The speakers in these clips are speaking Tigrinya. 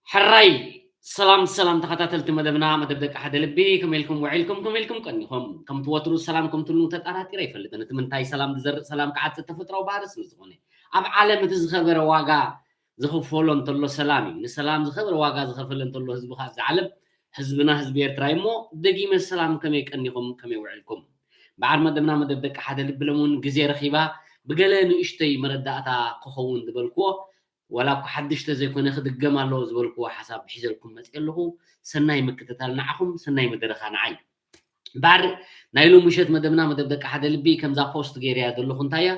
ሕራይ ሰላም ሰላም ተኸታተልቲ መደብና፣ መደብ ደቂ ሓደ ልቢ፣ ከመይ ኢልኩም ውዒልኩም፣ ከመይ ኢልኩም ቀኒኹም? ከምቲ ወትሩ ሰላም ከም ትብሉ ተጠራጢረ ኣይፈልጥን። እቲ ምንታይ ሰላም ዝዘርእ ሰላም ክዓጽድ ተፈጥራዊ ባህሪ ስለ ዝኾነ፣ ኣብ ዓለም እቲ ዝኸበረ ዋጋ ዝኽፈሎ እንተሎ ሰላም እዩ። ንሰላም ዝኸበረ ዋጋ ዝኸፈለ እንተሎ ህዝቢ ከኣ ኣብዚ ዓለም፣ ህዝብና ህዝቢ ኤርትራ እዩ። እሞ ደጊመ ሰላም፣ ከመይ ቀኒኹም፣ ከመይ ውዒልኩም? በዓል መደብና መደብ ደቂ ሓደ ልቢ ሎም እውን ግዜ ረኺባ ብገለ ንእሽተይ መረዳእታ ክኸውን ዝበልክዎ ዋላ እኳ ሓድሽ ተዘይኮነ ክድገም ኣለዎ ዝበልክዎ ሓሳብ ሒዘልኩም መፅእ ኣለኹ። ሰናይ ምክትታል ንዓኹም፣ ሰናይ መደረኻ ንዓይ። እምበኣር ናይ ሎሚ ምሸት መደብና መደብ ደቂ ሓደ ልቢ ከምዛ ፖስት ገይረያ ዘለኹ እንታይ እያ?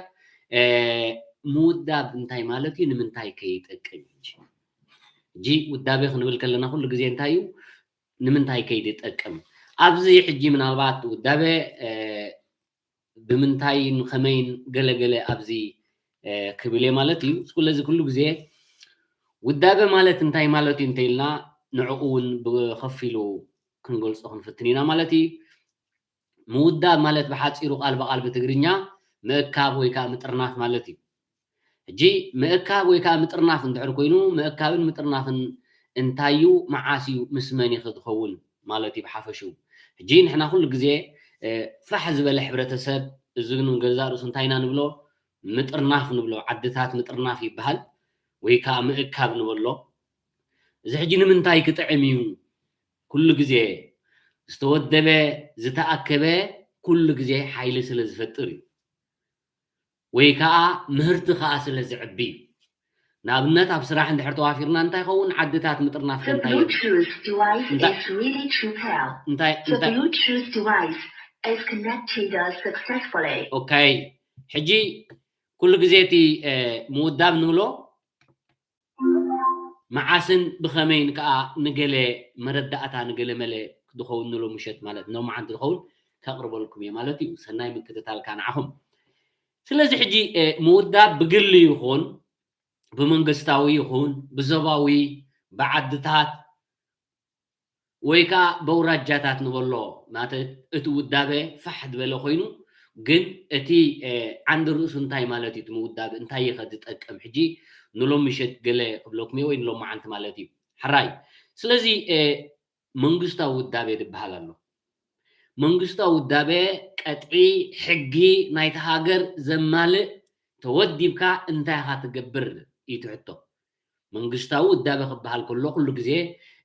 ምውዳብ እንታይ ማለት እዩ? ንምንታይ ከይጠቅም እዩ? ሕጂ ውዳቤ ክንብል ከለና ኩሉ ግዜ እንታይ እዩ? ንምንታይ ከይድጠቅም? ኣብዚ ሕጂ ምናልባት ውዳቤ ብምንታይን ከመይን ገለገለ ኣብዚ ክብል እየ ማለት እዩ። ስለዚ ኩሉ ግዜ ውዳበ ማለት እንታይ ማለት እዩ እንተኢልና ንዕኡ እውን ብኸፊሉ ክንገልጾ ክንፍትን ኢና ማለት እዩ። ምውዳብ ማለት ብሓጺሩ ቃል ብቓል ብትግርኛ ምእካብ ወይ ከዓ ምጥርናፍ ማለት እዩ። ሕጂ ምእካብ ወይ ከዓ ምጥርናፍ እንድሕር ኮይኑ ምእካብን ምጥርናፍን እንታይ እዩ፣ መዓስ እዩ፣ ምስ መን እዩ ዝኸውን ማለት እዩ ብሓፈሽኡ። ሕጂ ንሕና ኩሉ ግዜ ፋሕ ዝበለ ሕብረተሰብ፣ እዚ ግን ገዛእ ርእሱ እንታይ ኢና ንብሎ? ምጥርናፍ ንብሎ። ዓድታት ምጥርናፍ ይበሃል ወይ ከዓ ምእካብ ንበሎ። እዚ ሕጂ ንምንታይ ክጥዕም እዩ? ኩሉ ግዜ ዝተወደበ ዝተኣከበ ኩሉ ግዜ ሓይሊ ስለ ዝፈጥር እዩ። ወይ ከዓ ምህርቲ ከዓ ስለ ዝዕቢ እዩ። ንኣብነት ኣብ ስራሕ እንድሕር ተዋፊርና እንታይ ይኸውን? ዓድታት ምጥርናፍ ከ እንታይ እዩ? ኦካይ፣ ሕጂ ኩሉ ግዜ እቲ ምውዳብ ንብሎ መዓስን ብኸመይን ከዓ ንገለ መረዳእታ ንገለ መለ ዝኸውን ንሎ ምሸት ማለት ኖ መዓንቲ ዝኸውን ከቕርበልኩም እየ ማለት እዩ። ሰናይ ምክትታል ከዓ ንዓኹም። ስለዚ ሕጂ ምውዳብ ብግሊ ይኹን ብመንግስታዊ ይኹን ብዞባዊ ብዓድታት ወይ ከዓ በውራጃታት ንበሎ ማለት እቲ ውዳበ ፋሕ ዝበለ ኮይኑ ግን እቲ ዓንዲ ርእሱ እንታይ ማለት እዩ? እቲ ምውዳብ እንታይ እዩ ከ ዝጠቅም? ሕጂ ንሎም ምሸት ገለ ክብለኩም እየ ወይ ንሎም መዓንቲ ማለት እዩ። ሕራይ ስለዚ መንግስታዊ ውዳቤ ዝበሃል ኣሎ። መንግስታዊ ውዳቤ ቀጥዒ ሕጊ ናይታ ሃገር ዘማልእ ተወዲብካ እንታይ ኢኻ ትገብር እዩ እቲ ሕቶ። መንግስታዊ ውዳቤ ክበሃል ከሎ ኩሉ ግዜ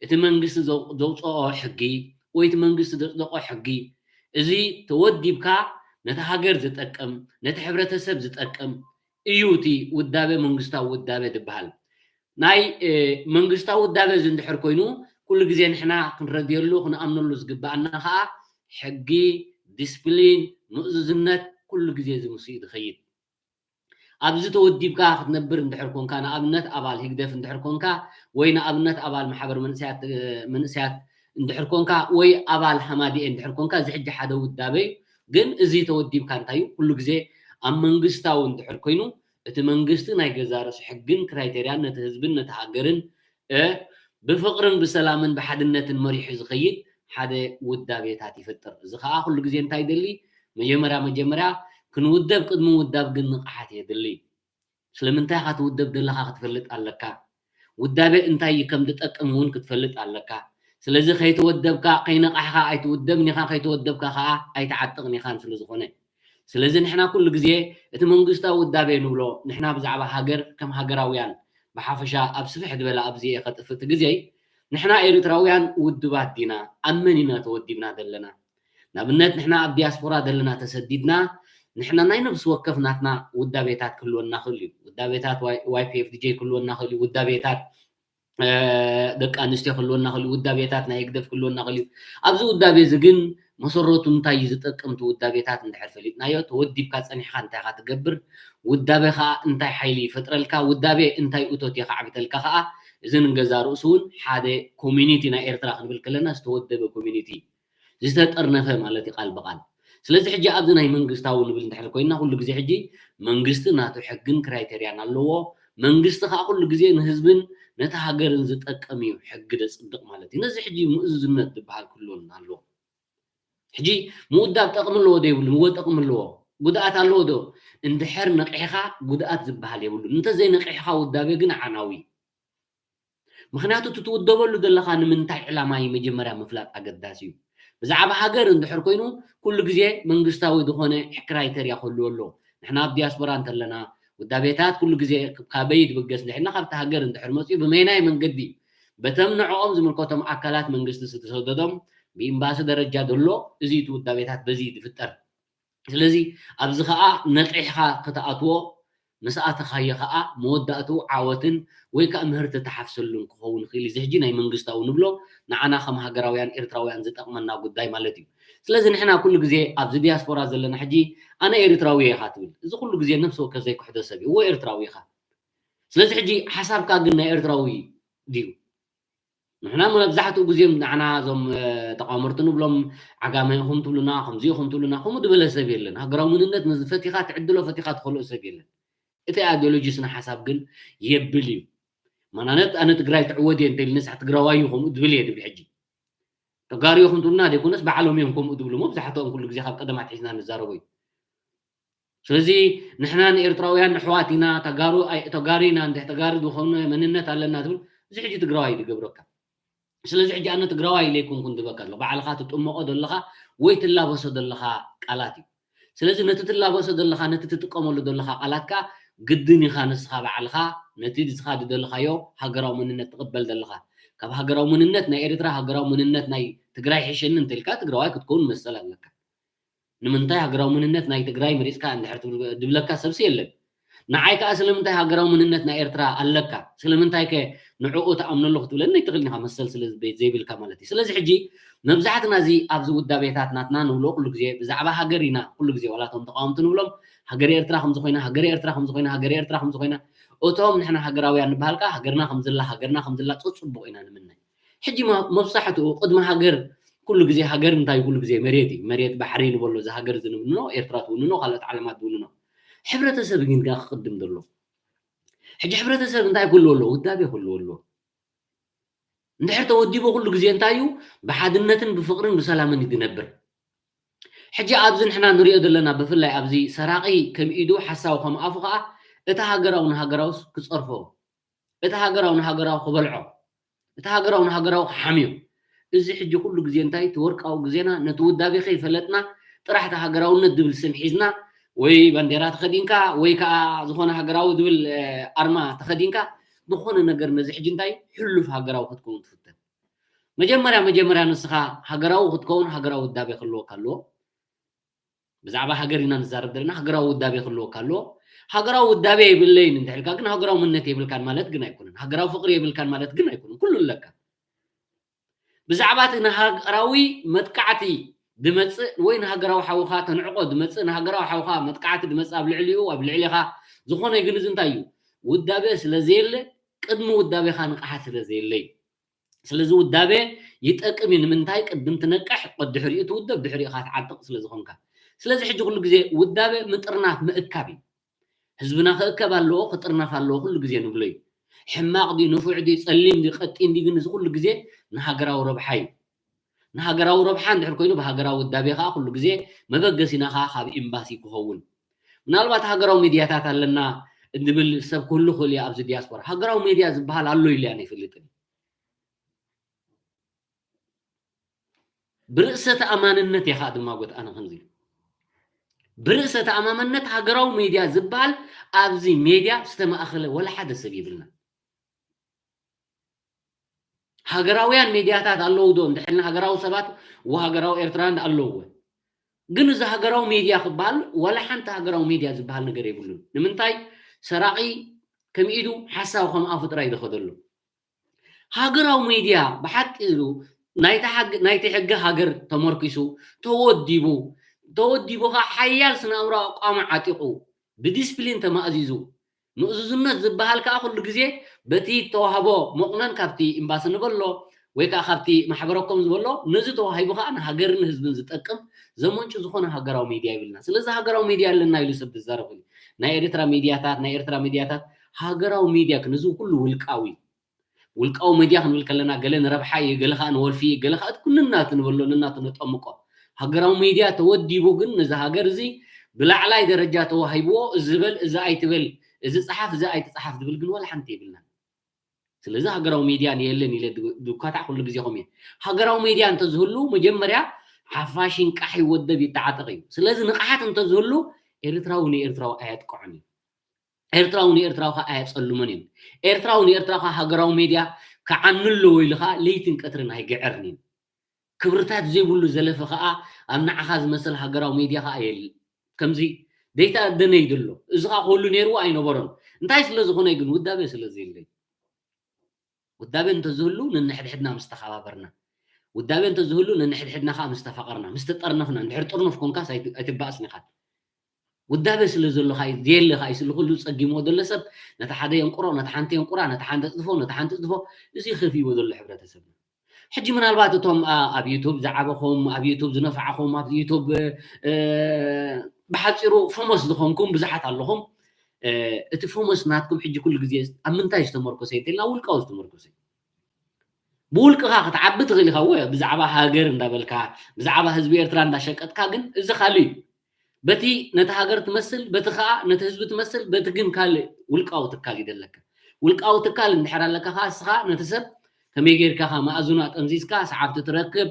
እቲ መንግስቲ ዘው- ዘውፅኦ ሕጊ ወይ እቲ መንግስቲ ዘፅደቆ ሕጊ እዚ ተወዲብካ ነቲ ሃገር ዝጠቅም ነቲ ሕብረተሰብ ዝጠቅም እዩ እቲ ውዳቤ መንግስታዊ ውዳቤ ዝበሃል። ናይ መንግስታዊ ውዳበ እዚ እንድሕር ኮይኑ ኩሉ ግዜ ንሕና ክንረድየሉ ክንኣምነሉ ዝግበኣና ከዓ ሕጊ፣ ዲስፕሊን፣ ምእዙዝነት ኩሉ ግዜ እዚ ምስ እዩ ዝኸይድ። ኣብዚ ተወዲብካ ክትነብር እንድሕር ኮንካ ንኣብነት ኣባል ህግደፍ እንድሕር ኮንካ ወይ ንኣብነት ኣባል ማሕበር መንእሰያት እንድሕር ኮንካ ወይ ኣባል ሃማዲኤ እንድሕር ኮንካ እዚ ሕጂ ሓደ ውዳበ እዩ። ግን እዚ ተወዲብካ እንታይ እዩ ኩሉ ግዜ ኣብ መንግስታዊ እንድሕር ኮይኑ እቲ መንግስቲ ናይ ገዛ ርእሱ ሕግን ክራይቴርያን ነቲ ህዝብን ነቲ ሃገርን ብፍቕርን ብሰላምን ብሓድነትን መሪሑ ዝኸይድ ሓደ ውዳቤታት ይፈጥር። እዚ ከዓ ኩሉ ግዜ እንታይ ይደሊ? መጀመርያ መጀመርያ ክንውደብ ቅድሚ ምውዳብ ግን ንቕሓት የድሊ። ስለምንታይ ኢኻ ትውደብ ዘለኻ ክትፈልጥ ኣለካ። ውዳቤ እንታይ እዩ ከም ዝጠቅም እውን ክትፈልጥ ኣለካ። ስለዚ ከይተወደብካ ከይነቓሕኻ ኣይትውደብን ኢኻ፣ ከይተወደብካ ከዓ ኣይትዓጥቕን ኢኻን ስለ ዝኾነ ስለዚ ንሕና ኩሉ ግዜ እቲ መንግስታዊ ውዳቤ ንብሎ ንሕና ብዛዕባ ሃገር ከም ሃገራውያን ብሓፈሻ ኣብ ስፍሕ ዝበለ ኣብዚ እየ ከጥፍእ እቲ ግዜይ ንሕና ኤርትራውያን ውድባት ዲና ኣብ መን ኢና ተወዲብና ዘለና ንኣብነት ንሕና ኣብ ዲያስፖራ ዘለና ተሰዲድና ንሕና ናይ ነብሲ ወከፍ ናትና ውዳቤታት ክህልወና ክእል እዩ። ውዳቤታት ዋይ ፒ ኤፍ ዲ ጄ ክህልወና ክእል እዩ። ውዳቤታት ደቂ ኣንስትዮ ክህልወና ክእል እዩ። ውዳቤታት ናይ ህግደፍ ክህልወና ክእል እዩ። ኣብዚ ውዳቤ እዚ ግን መሰረቱ እንታይ እዩ ዝጠቅም እቲ ውዳቤታት እንድሕር ፈሊጥናዮ፣ ተወዲብካ ጸኒሕካ እንታይ ኢኻ ትገብር፣ ውዳቤ ከኣ እንታይ ሓይሊ ይፈጥረልካ፣ ውዳቤ እንታይ እቶት የኻዕብተልካ ከኣ፣ እዚ ንገዛ ርእሱ እውን ሓደ ኮሚኒቲ ናይ ኤርትራ ክንብል ከለና ዝተወደበ ኮሚኒቲ ዝተጠርነፈ ማለት እዩ ቃል ብቃል። ስለዚ ሕጂ ኣብዚ ናይ መንግስታዊ ንብል እንድሕር ኮይና ኩሉ ግዜ ሕጂ መንግስቲ ናቱ ሕግን ክራይቴርያን ኣለዎ። መንግስቲ ከዓ ኩሉ ግዜ ንህዝብን ነቲ ሃገርን ዝጠቅም እዩ ሕጊ ደፅድቕ ማለት እዩ። ነዚ ሕጂ ምእዙዝነት ዝበሃል ክህልወና ኣለዎ። ሕጂ ምውዳብ ጠቕሚ ኣለዎ ዶ የብሉን? እወ ጠቕሚ ኣለዎ። ጉድኣት ኣለዎ ዶ? እንድሕር ነቂሕኻ ጉድኣት ዝበሃል የብሉን። እንተዘይነቂሕኻ ውዳቤ ግን ዓናዊ። ምኽንያቱ እቲ ትውደበሉ ዘለኻ ንምንታይ ዕላማ እዩ መጀመርያ ምፍላጥ ኣገዳሲ እዩ። ብዛዕባ ሃገር እንድሕር ኮይኑ ኩሉ ግዜ መንግስታዊ ዝኾነ ክራይተርያ ክህልዎ ኣለዎ። ንሕና ኣብ ዲያስፖራ እንተለና ውዳቤታት ኩሉ ግዜ ካበይ ትብገስ እንድሕና ካብቲ ሃገር እንድሕር መፅኡ ብመይናይ መንገዲ በተም ንዕኦም ዝምልከቶም ኣካላት መንግስቲ ዝተሰደዶም ብኤምባሲ ደረጃ ዘሎ እዚ እቲ ውዳቤታት በዚ እዩ ዝፍጠር። ስለዚ ኣብዚ ኸዓ ነቂሕኻ ክትኣትዎ ምስ ኣተኻዮ ኸዓ መወዳእትኡ ዓወትን ወይ ከዓ ምህርቲ ትሓፍሰሉን ክኸውን ይኽእል እዩ። እዚ ሕጂ ናይ መንግስታዊ ንብሎ ንዓና ከም ሃገራውያን ኤርትራውያን ዝጠቕመና ጉዳይ ማለት እዩ። ስለዚ ንሕና ኩሉ ግዜ ኣብዚ ዲያስፖራ ዘለና ሕጂ ኣነ ኤርትራዊ እየ ኢኻ ትብል። እዚ ኩሉ ግዜ ነብሲ ወከፍ ዘይክሕዶ ሰብ እዩ። እወ ኤርትራዊ ኢኻ። ስለዚ ሕጂ ሓሳብካ ግን ናይ ኤርትራዊ ድዩ? ንሕና መብዛሕትኡ ግዜ ንዓና እዞም ተቋመርቲ ንብሎም ዓጋመ ኢኹም ትብሉና፣ ከምዚ ኢኹም ትብሉና፣ ከምኡ ዝበለ ሰብ የለን። ሃገራዊ መንነት ፈቲኻ ትዕድሎ ፈቲኻ ትኸልኦ ሰብ የለን። እቲ ኣይዲዮሎጂ ስነ ሓሳብ ግን የብል እዩ። ማናነት ኣነ ትግራይ ትዕወት እየ እንተኢልኒ ሳዕ ትግራዋይ እዩ ከምኡ ዝብል እየ ድብል ሕጂ። ተጋሩ ኢኹም ትብሉና ዘይኮነስ ባዕሎም እዮም ከምኡ ዝብሉ መብዛሕትኦም ኩሉ ግዜ ካብ ቀደም ኣትሒዝና ንዛረቦ እዩ። ስለዚ ንሕና ንኤርትራውያን ኣሕዋት ኢና፣ ተጋሩ ኣይ- ተጋሩ ኢና፣ እንድሕ ተጋሩ ዝኾነ መንነት ኣለና ትብል፣ እዚ ሕጂ ትግራዋይ እዩ ዝገብረካ። ስለዚ ሕጂ ኣነ ትግራዋይ ኢለ ኣይኮንኩን ዝብለካ ዘለኹ፣ ባዕልኻ ትጥመቖ ዘለኻ ወይ ትላበሶ ዘለኻ ቃላት እዩ። ስለዚ ነቲ ትላበሶ ዘለኻ፣ ነቲ ትጥቀመሉ ዘለኻ ቃላት ከኣ ግድን ኢኻ ንስኻ ባዕልኻ ነቲ ንስኻ ዝደለኻዮ ሃገራዊ መንነት ትቕበል ዘለኻ። ካብ ሃገራዊ መንነት ናይ ኤርትራ ሃገራዊ መንነት ናይ ትግራይ ሕሸኒ እንተልካ ትግራዋይ ክትከውን መሰል ኣለካ። ንምንታይ ሃገራዊ መንነት ናይ ትግራይ መሪፅካ እንድሕር ትብል- ዝብለካ ሰብሲ የለን። ንዓይ ከዓ ስለምንታይ ሃገራዊ መንነት ናይ ኤርትራ ኣለካ? ስለምንታይ ከ ንዕኡ ትኣምነሉ ክትብለኒ ኣይትኽእልን ኢኻ፣ መሰል ስለ ዝበ- ዘይብልካ ማለት እዩ። ስለዚ ሕጂ መብዛሕትና እዚ ኣብዚ ውዳቤታት ናትና ንብሎ ኩሉ ግዜ ብዛዕባ ሃገር ኢና ኩሉ ግዜ ዋላ እቶም ተቃወምቲ ንብሎም ሃገር ኤርትራ ከምዚ ኮይና፣ ሃገር ኤርትራ ከምዚ ኮይና፣ ሃገር ኤርትራ ከምዚ ኮይና። እቶም ንሕና ሃገራውያን ንበሃል ከዓ ሃገርና ከምዝላ፣ ሃገርና ከምዝላ ፅቡቅ ኢና ንምናይ። ሕጂ ማ- መብዛሕትኡ ቅድሚ ሃገር ኩሉ ግዜ ሃገር እንታይ ኩሉ ግዜ መሬት እዩ። መሬት ባሕሪ ንበሎ እዚ ሃገር እዚ ንብንኖ ኤርትራ ትውንኖ ካልኦት ዓለማት ትውንኖ። ሕብረተሰብ ግን ጋር ክቅድም ዘሎ ሕጂ ሕብረተሰብ እንታይ ክህልዎ ኣለዎ? ውዳቤ ክህልዎ ኣለዎ። እንድሕር ተወዲቡ ኩሉ ግዜ እንታይ እዩ ብሓድነትን ብፍቅርን ብሰላምን እዩ ዝነብር። ሕጂ ኣብዚ ንሕና ንሪኦ ዘለና ብፍላይ ኣብዚ ሰራቂ ከም ኢዱ ሓሳዊ ከም ኣፉ ከዓ እቲ ሃገራዊ ንሃገራውስ ክፀርፎ እቲ ሃገራዊ ንሃገራዊ ክበልዖ፣ እቲ ሃገራዊ ንሃገራዊ ክሓምዮ። እዚ ሕጂ ኩሉ ግዜ እንታይ እቲ ወርቃዊ ግዜና ነቲ ውዳቤ ከይፈለጥና ጥራሕ እቲ ሃገራውነት ዝብል ስም ሒዝና ወይ ባንዴራ ተኸዲንካ ወይ ከዓ ዝኾነ ሃገራዊ ዝብል ኣርማ ተኸዲንካ ዝኾነ ነገር ነዚ ሕጂ እንታይ ሕሉፍ ሃገራዊ ክትከውን ትፍተን። መጀመርያ መጀመርያ ንስኻ ሃገራዊ ክትከውን ሃገራዊ ውዳቤ ክህልወካ ኣለዎ። ብዛዕባ ሃገር ኢና ንዛረብ ዘለና። ሃገራዊ ውዳቤ ክህልወካ ኣለዎ። ሃገራዊ ውዳቤ የብለይን እንድሕልካ ግን ሃገራዊ መንነት የብልካን ማለት ግን ኣይኮነን። ሃገራዊ ፍቅሪ የብልካን ማለት ግን ኣይኮነን። ኩሉ ኣለካ። ብዛዕባ እቲ ንሃገራዊ መጥቃዕቲ ድመፅእ ወይ ንሃገራዊ ሓውኻ ተንዕቆ ድመፅእ ንሃገራዊ ሓውኻ መጥቃዕቲ ድመፅእ ኣብ ልዕሊኡ ኣብ ልዕሊኻ ዝኾነ ግን እዚ እንታይ እዩ ውዳቤ ስለዘየለ ቅድሚ ውዳቤኻ ንቕሓት ስለዘየለይ ስለዚ ውዳቤ ይጠቅም እዩ። ንምንታይ ቅድም ትነቅሕ ድሕሪኡ ትውደብ ድሕሪኡ ኢኻ ትዓጥቕ ስለ ዝኾንካ። ስለዚ ሕጂ ኩሉ ግዜ ውዳቤ ምጥርናፍ ምእካብ እዩ። ህዝብና ክእከብ ኣለዎ ክጥርነፍ ኣለዎ ኩሉ ግዜ ንብሎ እዩ። ሕማቕ ድዩ ንፉዕ ድዩ ጸሊም ድዩ ቀጢን ድዩ ግን እዚ ኩሉ ግዜ ንሃገራዊ ረብሓ እዩ። ንሃገራዊ ረብሓ እንድሕር ኮይኑ ብሃገራዊ ውዳቤ ከዓ ኩሉ ግዜ መበገሲና ከዓ ካብ ኤምባሲ ክኸውን ምናልባት ሃገራዊ ሚድያታት ኣለና እንብል ሰብ ክህሉ ክእል እዩ ኣብዚ ዲያስፖራ ሃገራዊ ሚድያ ዝበሃል ኣሎ ኢሉ እያ ኣይፈልጥን ብርእሰ ተኣማንነት እየ ከዓ ድማ ጎት ኣነ ከምዚ ኢሉ ብርእሰ ተኣማመነት ሃገራዊ ሚድያ ዝበሃል ኣብዚ ሚድያ ዝተማእኸለ ወላ ሓደ ሰብ የብልና ሃገራውያን ሚድያታት ኣለዉ ዶ እንድሕልና ሃገራዊ ሰባት ወሃገራዊ ኤርትራውያን ኣለዎ ግን እዚ ሃገራዊ ሜድያ ክበሃል ዋላ ሓንቲ ሃገራዊ ሜድያ ዝበሃል ነገር የብሉን። ንምንታይ? ሰራቒ ከም ኢዱ ሓሳዊ ከም ኣፉ ጥራይ ዝኸደሉ። ሃገራዊ ሜድያ ብሓቂ ኢሉ ናይቲ ሕጊ ሃገር ተመርኪሱ ተወዲቡ፣ ተወዲቡ ከዓ ሓያል ስነ ኣእምሮ ኣቋሙ ዓጢቑ ብዲስፕሊን ተማእዚዙ ምእዙዝነት ዝበሃል ከዓ ኩሉ ግዜ በቲ ተዋህቦ መቑነን ካብቲ ኤምባሲ ንበሎ ወይ ከዓ ካብቲ ማሕበረኮም ዝበሎ ነዚ ተዋሂቡ ከዓ ንሃገርን ህዝብን ዝጠቅም ዘመንጩ ዝኾነ ሃገራዊ ሜድያ ይብልና። ስለዚ ሃገራዊ ሜድያ ኣለና ኢሉ ሰብ ዝዛረብ ናይ ኤርትራ ሚድያታት ናይ ኤርትራ ሚድያታት ሃገራዊ ሜድያ ክንዚ ኩሉ ውልቃዊ ውልቃዊ ሚድያ ክንብል ከለና ገለ ንረብሓ እዩ፣ ገለ ከዓ ንወልፊ እዩ፣ ገለ ከዓ እቲ ኩንናቱ ንበሎ ንናቱ ነጠምቆ። ሃገራዊ ሚድያ ተወዲቡ ግን ነዚ ሃገር እዚ ብላዕላይ ደረጃ ተዋሂብዎ እዚ በል እዚ ኣይትበል እዚ ፀሓፍ እዚ ኣይትፀሓፍ ዝብል ግን ዋላ ሓንቲ የብልናን። ስለዚ ሃገራዊ ሚድያ የለን ኢለ ድኳታዕ ኩሉ ግዜ ከምኡ እየ። ሃገራዊ ሚድያ እንተዝህሉ መጀመርያ ሓፋሽ ይንቃሕ ይወደብ ይተዓጠቕ እዩ። ስለዚ ንቕሓት እንተዝህሉ ኤርትራዊ ንኤርትራዊ ኣየጥቅዖን እዩ። ኤርትራዊ ንኤርትራዊ ከዓ ኣየፀልሞን እዩ። ኤርትራዊ ንኤርትራዊ ከዓ ሃገራዊ ሚድያ ክዓኑ ኣለዎ ኢሉ ከዓ ለይትን ቀትርን ኣይግዕርን እዩ። ክብርታት ዘይብሉ ዘለፈ ከዓ ኣብ ንዓኻ ዝመስል ሃገራዊ ሚድያ ከዓ የል ከምዚ ደይታ ደነይ ድሎ እዚ ከዓ ክህሉ ነይርዎ ኣይነበሮን። እንታይ ስለ ዝኾነ ግን ውዳቤ ስለ ዘየለይ ውዳቤ እንተዝህሉ ንንሕድሕድና ምስ ተኸባበርና ውዳቤ እንተዝህሉ ንንሕድሕድና ከዓ ምስ ተፋቐርና ምስ ተጠርነፍና እንድሕር ጥርኑፍ ኮንካስ ኣይትባእስን ኢኻ። ውዳቤ ስለ ዘሎ ዘየለ ከዓ ስለ ኩሉ ፀጊምዎ ዘሎ ሰብ ነቲ ሓደ የንቁሮ ነቲ ሓንቲ የንቁራ ነቲ ሓንቲ ጥፎ ነቲ ሓንቲ ጥፎ እዚ ከፊዎ ዘሎ ሕብረተሰብና ሕጂ ምናልባት እቶም ኣብ ዩቱብ ዝዓበኹም ኣብ ዩቱብ ዝነፍዓኹም ኣብ ዩቱብ ብሓፂሩ ፈሞስ ዝኾንኩም ብዙሓት ኣለኹም። እቲ ፈሞስ ናትኩም ሕጂ ኩሉ ግዜ ኣብ ምንታይ ዝተመርኮሰ እንተልና ውልቃዊ ዝተመርኮሰ ብውልቅኻ ክትዓቢ ትኽእል ኢኻ ወ ብዛዕባ ሃገር እንዳበልካ ብዛዕባ ህዝቢ ኤርትራ እንዳሸቀጥካ ግን እዚ ካልእ እዩ። በቲ ነቲ ሃገር ትመስል በቲ ከዓ ነቲ ህዝቢ ትመስል በቲ ግን ካልእ ውልቃዊ ትካል እዩ ዘለካ። ውልቃዊ ትካል እንድሕር ኣለካ ከዓ እስኻ ነቲ ሰብ ከመይ ጌርካ ከዓ መኣዝኑ ኣጠምዚዝካ ሰዓብቲ ትረክብ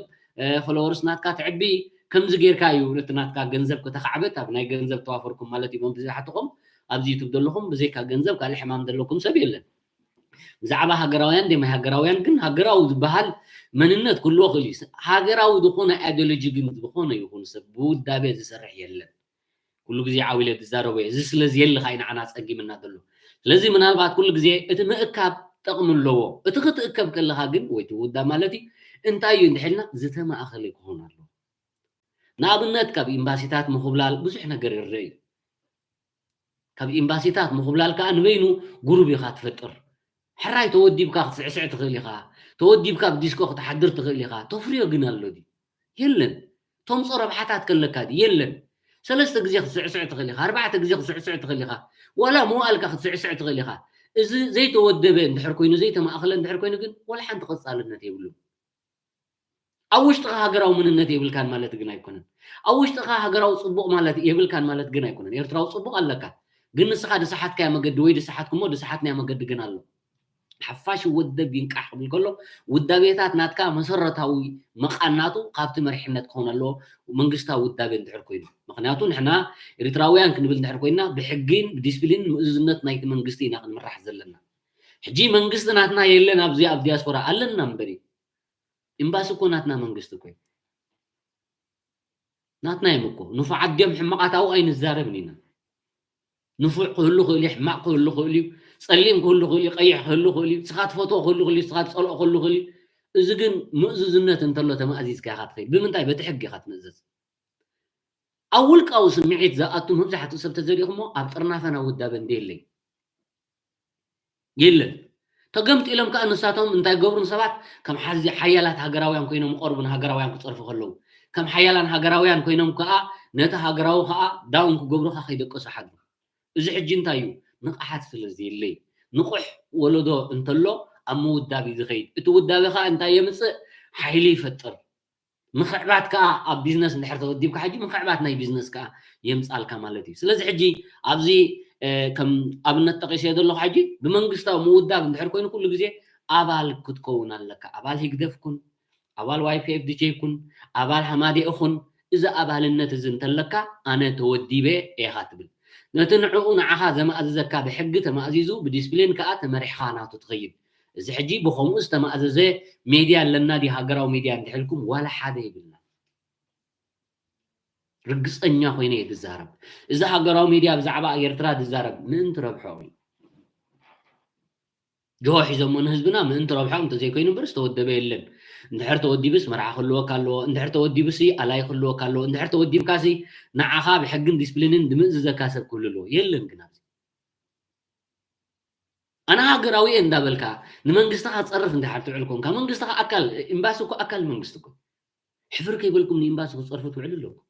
ፎሎወርስ ናትካ ትዕቢ ከምዚ ጌርካ እዩ ነቲ ናትካ ገንዘብ ከተኻዕብት ኣብ ናይ ገንዘብ ተዋፈርኩም ማለት እዩ ብዙሓትኹም ኣብዚ ዩቱብ ዘለኹም ብዘይካ ገንዘብ ካልእ ሕማም ዘለኩም ሰብ የለን። ብዛዕባ ሃገራውያን ደማይ ሃገራውያን ግን ሃገራዊ ዝበሃል መንነት ክህልዎ ክእል እዩ። ሃገራዊ ዝኾነ ኣይዲዮሎጂ ግን ዝኾነ ይኹን ሰብ ብውዳቤ ዝሰርሕ የለን። ኩሉ ግዜ ዓው ኢለ ዝዛረቦ እየ። እዚ ስለ ዝየለ ከዓ እዩ ንዓና ኣፀጊምና ዘሎ። ስለዚ ምናልባት ኩሉ ግዜ እቲ ምእካብ ጠቕሚ ኣለዎ። እቲ ክትእከብ ከለኻ ግን ወይ እቲ ውዳብ ማለት እዩ እንታይ እዩ እንድሕልና ዝተማእኸለ ክኾን ኣለዎ። ንኣብነት ካብ ኤምባሲታት ምኹብላል ብዙሕ ነገር ይረአ እዩ። ካብ ኤምባሲታት ምኹብላል ከዓ ንበይኑ ጉሩብ ኢኻ ትፈጥር። ሕራይ ተወዲብካ ክትስዕስዕ ትኽእል ኢኻ። ተወዲብካ ኣብ ዲስኮ ክትሓድር ትኽእል ኢኻ። ተፍርዮ ግን ኣሎ ድዩ? የለን። ተምፅኦ ረብሓታት ከለካ ድዩ? የለን። ሰለስተ ግዜ ክትስዕስዕ ትኽእል ኢኻ። ኣርባዕተ ግዜ ክትስዕስዕ ትኽእል ኢኻ። ዋላ መዋእልካ ክትስዕስዕ ትኽእል ኢኻ። እዚ ዘይተወደበ እንድሕር ኮይኑ ዘይተማእኸለ እንድሕር ኮይኑ ግን ዋላ ሓንቲ ቀፃልነት የብሉን። ኣብ ውሽጥኻ ሃገራዊ መንነት የብልካን ማለት ግን ኣይኮነን። ኣብ ውሽጥኻ ሃገራዊ ፅቡቕ ማለት የብልካን ማለት ግን ኣይኮነን። ኤርትራዊ ፅቡቕ ኣለካ ግን ንስኻ ዝሰሓትካዮ መገዲ ወይ ዝሰሓትኩሞ ዝሰሓትናዮ መገዲ ግን ኣሎ። ሓፋሽ ወደብ ይንቃሕ ክብል ከሎ ውዳቤታት ናትካ መሰረታዊ መቓናቱ ካብቲ መሪሕነት ክኸውን ኣለዎ መንግስታዊ ውዳቤ እንድሕር ኮይኑ። ምክንያቱ ንሕና ኤርትራውያን ክንብል እንድሕር ኮይና ብሕጊን ብዲስፕሊን ምእዙዝነት ናይቲ መንግስቲ ኢና ክንምራሕ ዘለና። ሕጂ መንግስቲ ናትና የለን ኣብዚ ኣብ ዲያስፖራ ኣለና እምበሪ ኤምባሲ እኮ ናትና መንግስቲ እኮ እዩ። ናትና እዮም እኮ ንፉዓት ድዮም ሕማቓት ኣብኡ ኣይንዛረብን ኢና። ንፉዕ ክህሉ ክእል እዩ፣ ሕማቕ ክህሉ ክእል እዩ፣ ፀሊም ክህሉ ክእል እዩ፣ ቀይሕ ክህሉ ክእል እዩ፣ ንስኻ ትፈትዎ ክህሉ ክእል እዩ፣ ንስኻ ትፀልኦ ክህሉ ክእል እዩ። እዚ ግን ምእዙዝነት እንተሎ ተማእዚዝካ ኢኻ ትኸይድ። ብምንታይ? በቲ ሕጊ ኢኻ ትምእዘዝ። ኣብ ውልቃዊ ስምዒት ዝኣቱ መብዛሕትኡ ሰብ ተዘሪእኹሞ ኣብ ጥርናፈና ውዳበ እንደ የለይ የለን። ተገምጢሎም ከዓ ንሳቶም እንታይ ገብሩ ሰባት ከም ሓዚ ሓያላት ሃገራውያን ኮይኖም ይቐርቡ ንሃገራውያን ክፀርፉ ከለዉ ከም ሓያላን ሃገራውያን ኮይኖም ከዓ ነቲ ሃገራዊ ከዓ ዳውን ክገብሩ ከዓ ከይደቀሱ ሓድሩ። እዚ ሕጂ እንታይ እዩ? ንቕሓት ስለ ዘየለይ ንቑሕ ወለዶ እንተሎ ኣብ ምውዳብ እዩ ዝኸይድ። እቲ ውዳቤ ከዓ እንታይ የምፅእ? ሓይሊ ይፈጥር። ምኽዕባት ከዓ ኣብ ቢዝነስ እንድሕር ተወዲብካ ሕጂ ምኽዕባት ናይ ቢዝነስ ከዓ የምፃልካ ማለት እዩ። ስለዚ ሕጂ ኣብዚ ከም ኣብነት ጠቂሰ ዘለኹ ሕጂ ብመንግስታዊ ምውዳብ እንድሕር ኮይኑ ኩሉ ግዜ ኣባል ክትከውን ኣለካ። ኣባል ሂግደፍ ኩን፣ ኣባል ዋይፒኤፍ ዲቼ ኩን፣ ኣባል ሃማዴ ኩን፣ እዚ ኣባልነት እዚ እንተለካ ኣነ ተወዲበ ኢኻ ትብል። ነቲ ንዕኡ ንዓኻ ዘማእዝዘካ ብሕጊ ተማእዚዙ ብዲስፕሊን ከዓ ተመሪሕኻ ናቱ ትኸይድ። እዚ ሕጂ ብኸምኡ ዝተማእዘዘ ሜድያ ኣለና ድዩ? ሃገራዊ ሜድያ እንድሕልኩም ዋላ ሓደ የብልና። ርግፀኛ ኮይነ እየ ዝዛረብ። እዚ ሃገራዊ ሚድያ ብዛዕባ ኤርትራ ዝዛረብ ምእንቲ ረብሖም እዩ። ጅሆ ሒዞሞ ንህዝብና ምእንቲ ረብሖም እንተዘይኮይኑ እምበር ዝተወደበ የለን። እንድሕር ተወዲብስ መርዓ ክህልወካ ኣለዎ፣ እንድሕር ተወዲቡሲ ኣላይ ክህልወካ ኣለዎ፣ እንድሕር ተወዲብካሲ ንዓኻ ብሕግን ዲስፕሊንን ዝምእዝዘካ ሰብ ክህሉ ኣለዎ። የለን ግን ኣብዚ ኣነ ሃገራዊ እየ እንዳበልካ ንመንግስትኻ ትፀርፍ እንድሕር ትውዕል ኮንካ፣ መንግስትኻ ኣካል፣ ኤምባሲ እኮ ኣካል መንግስቲ እኮ። ሕፍር ከይበልኩም ንኤምባሲ ክትፀርፉ ትውዕሉ ኣለኩም።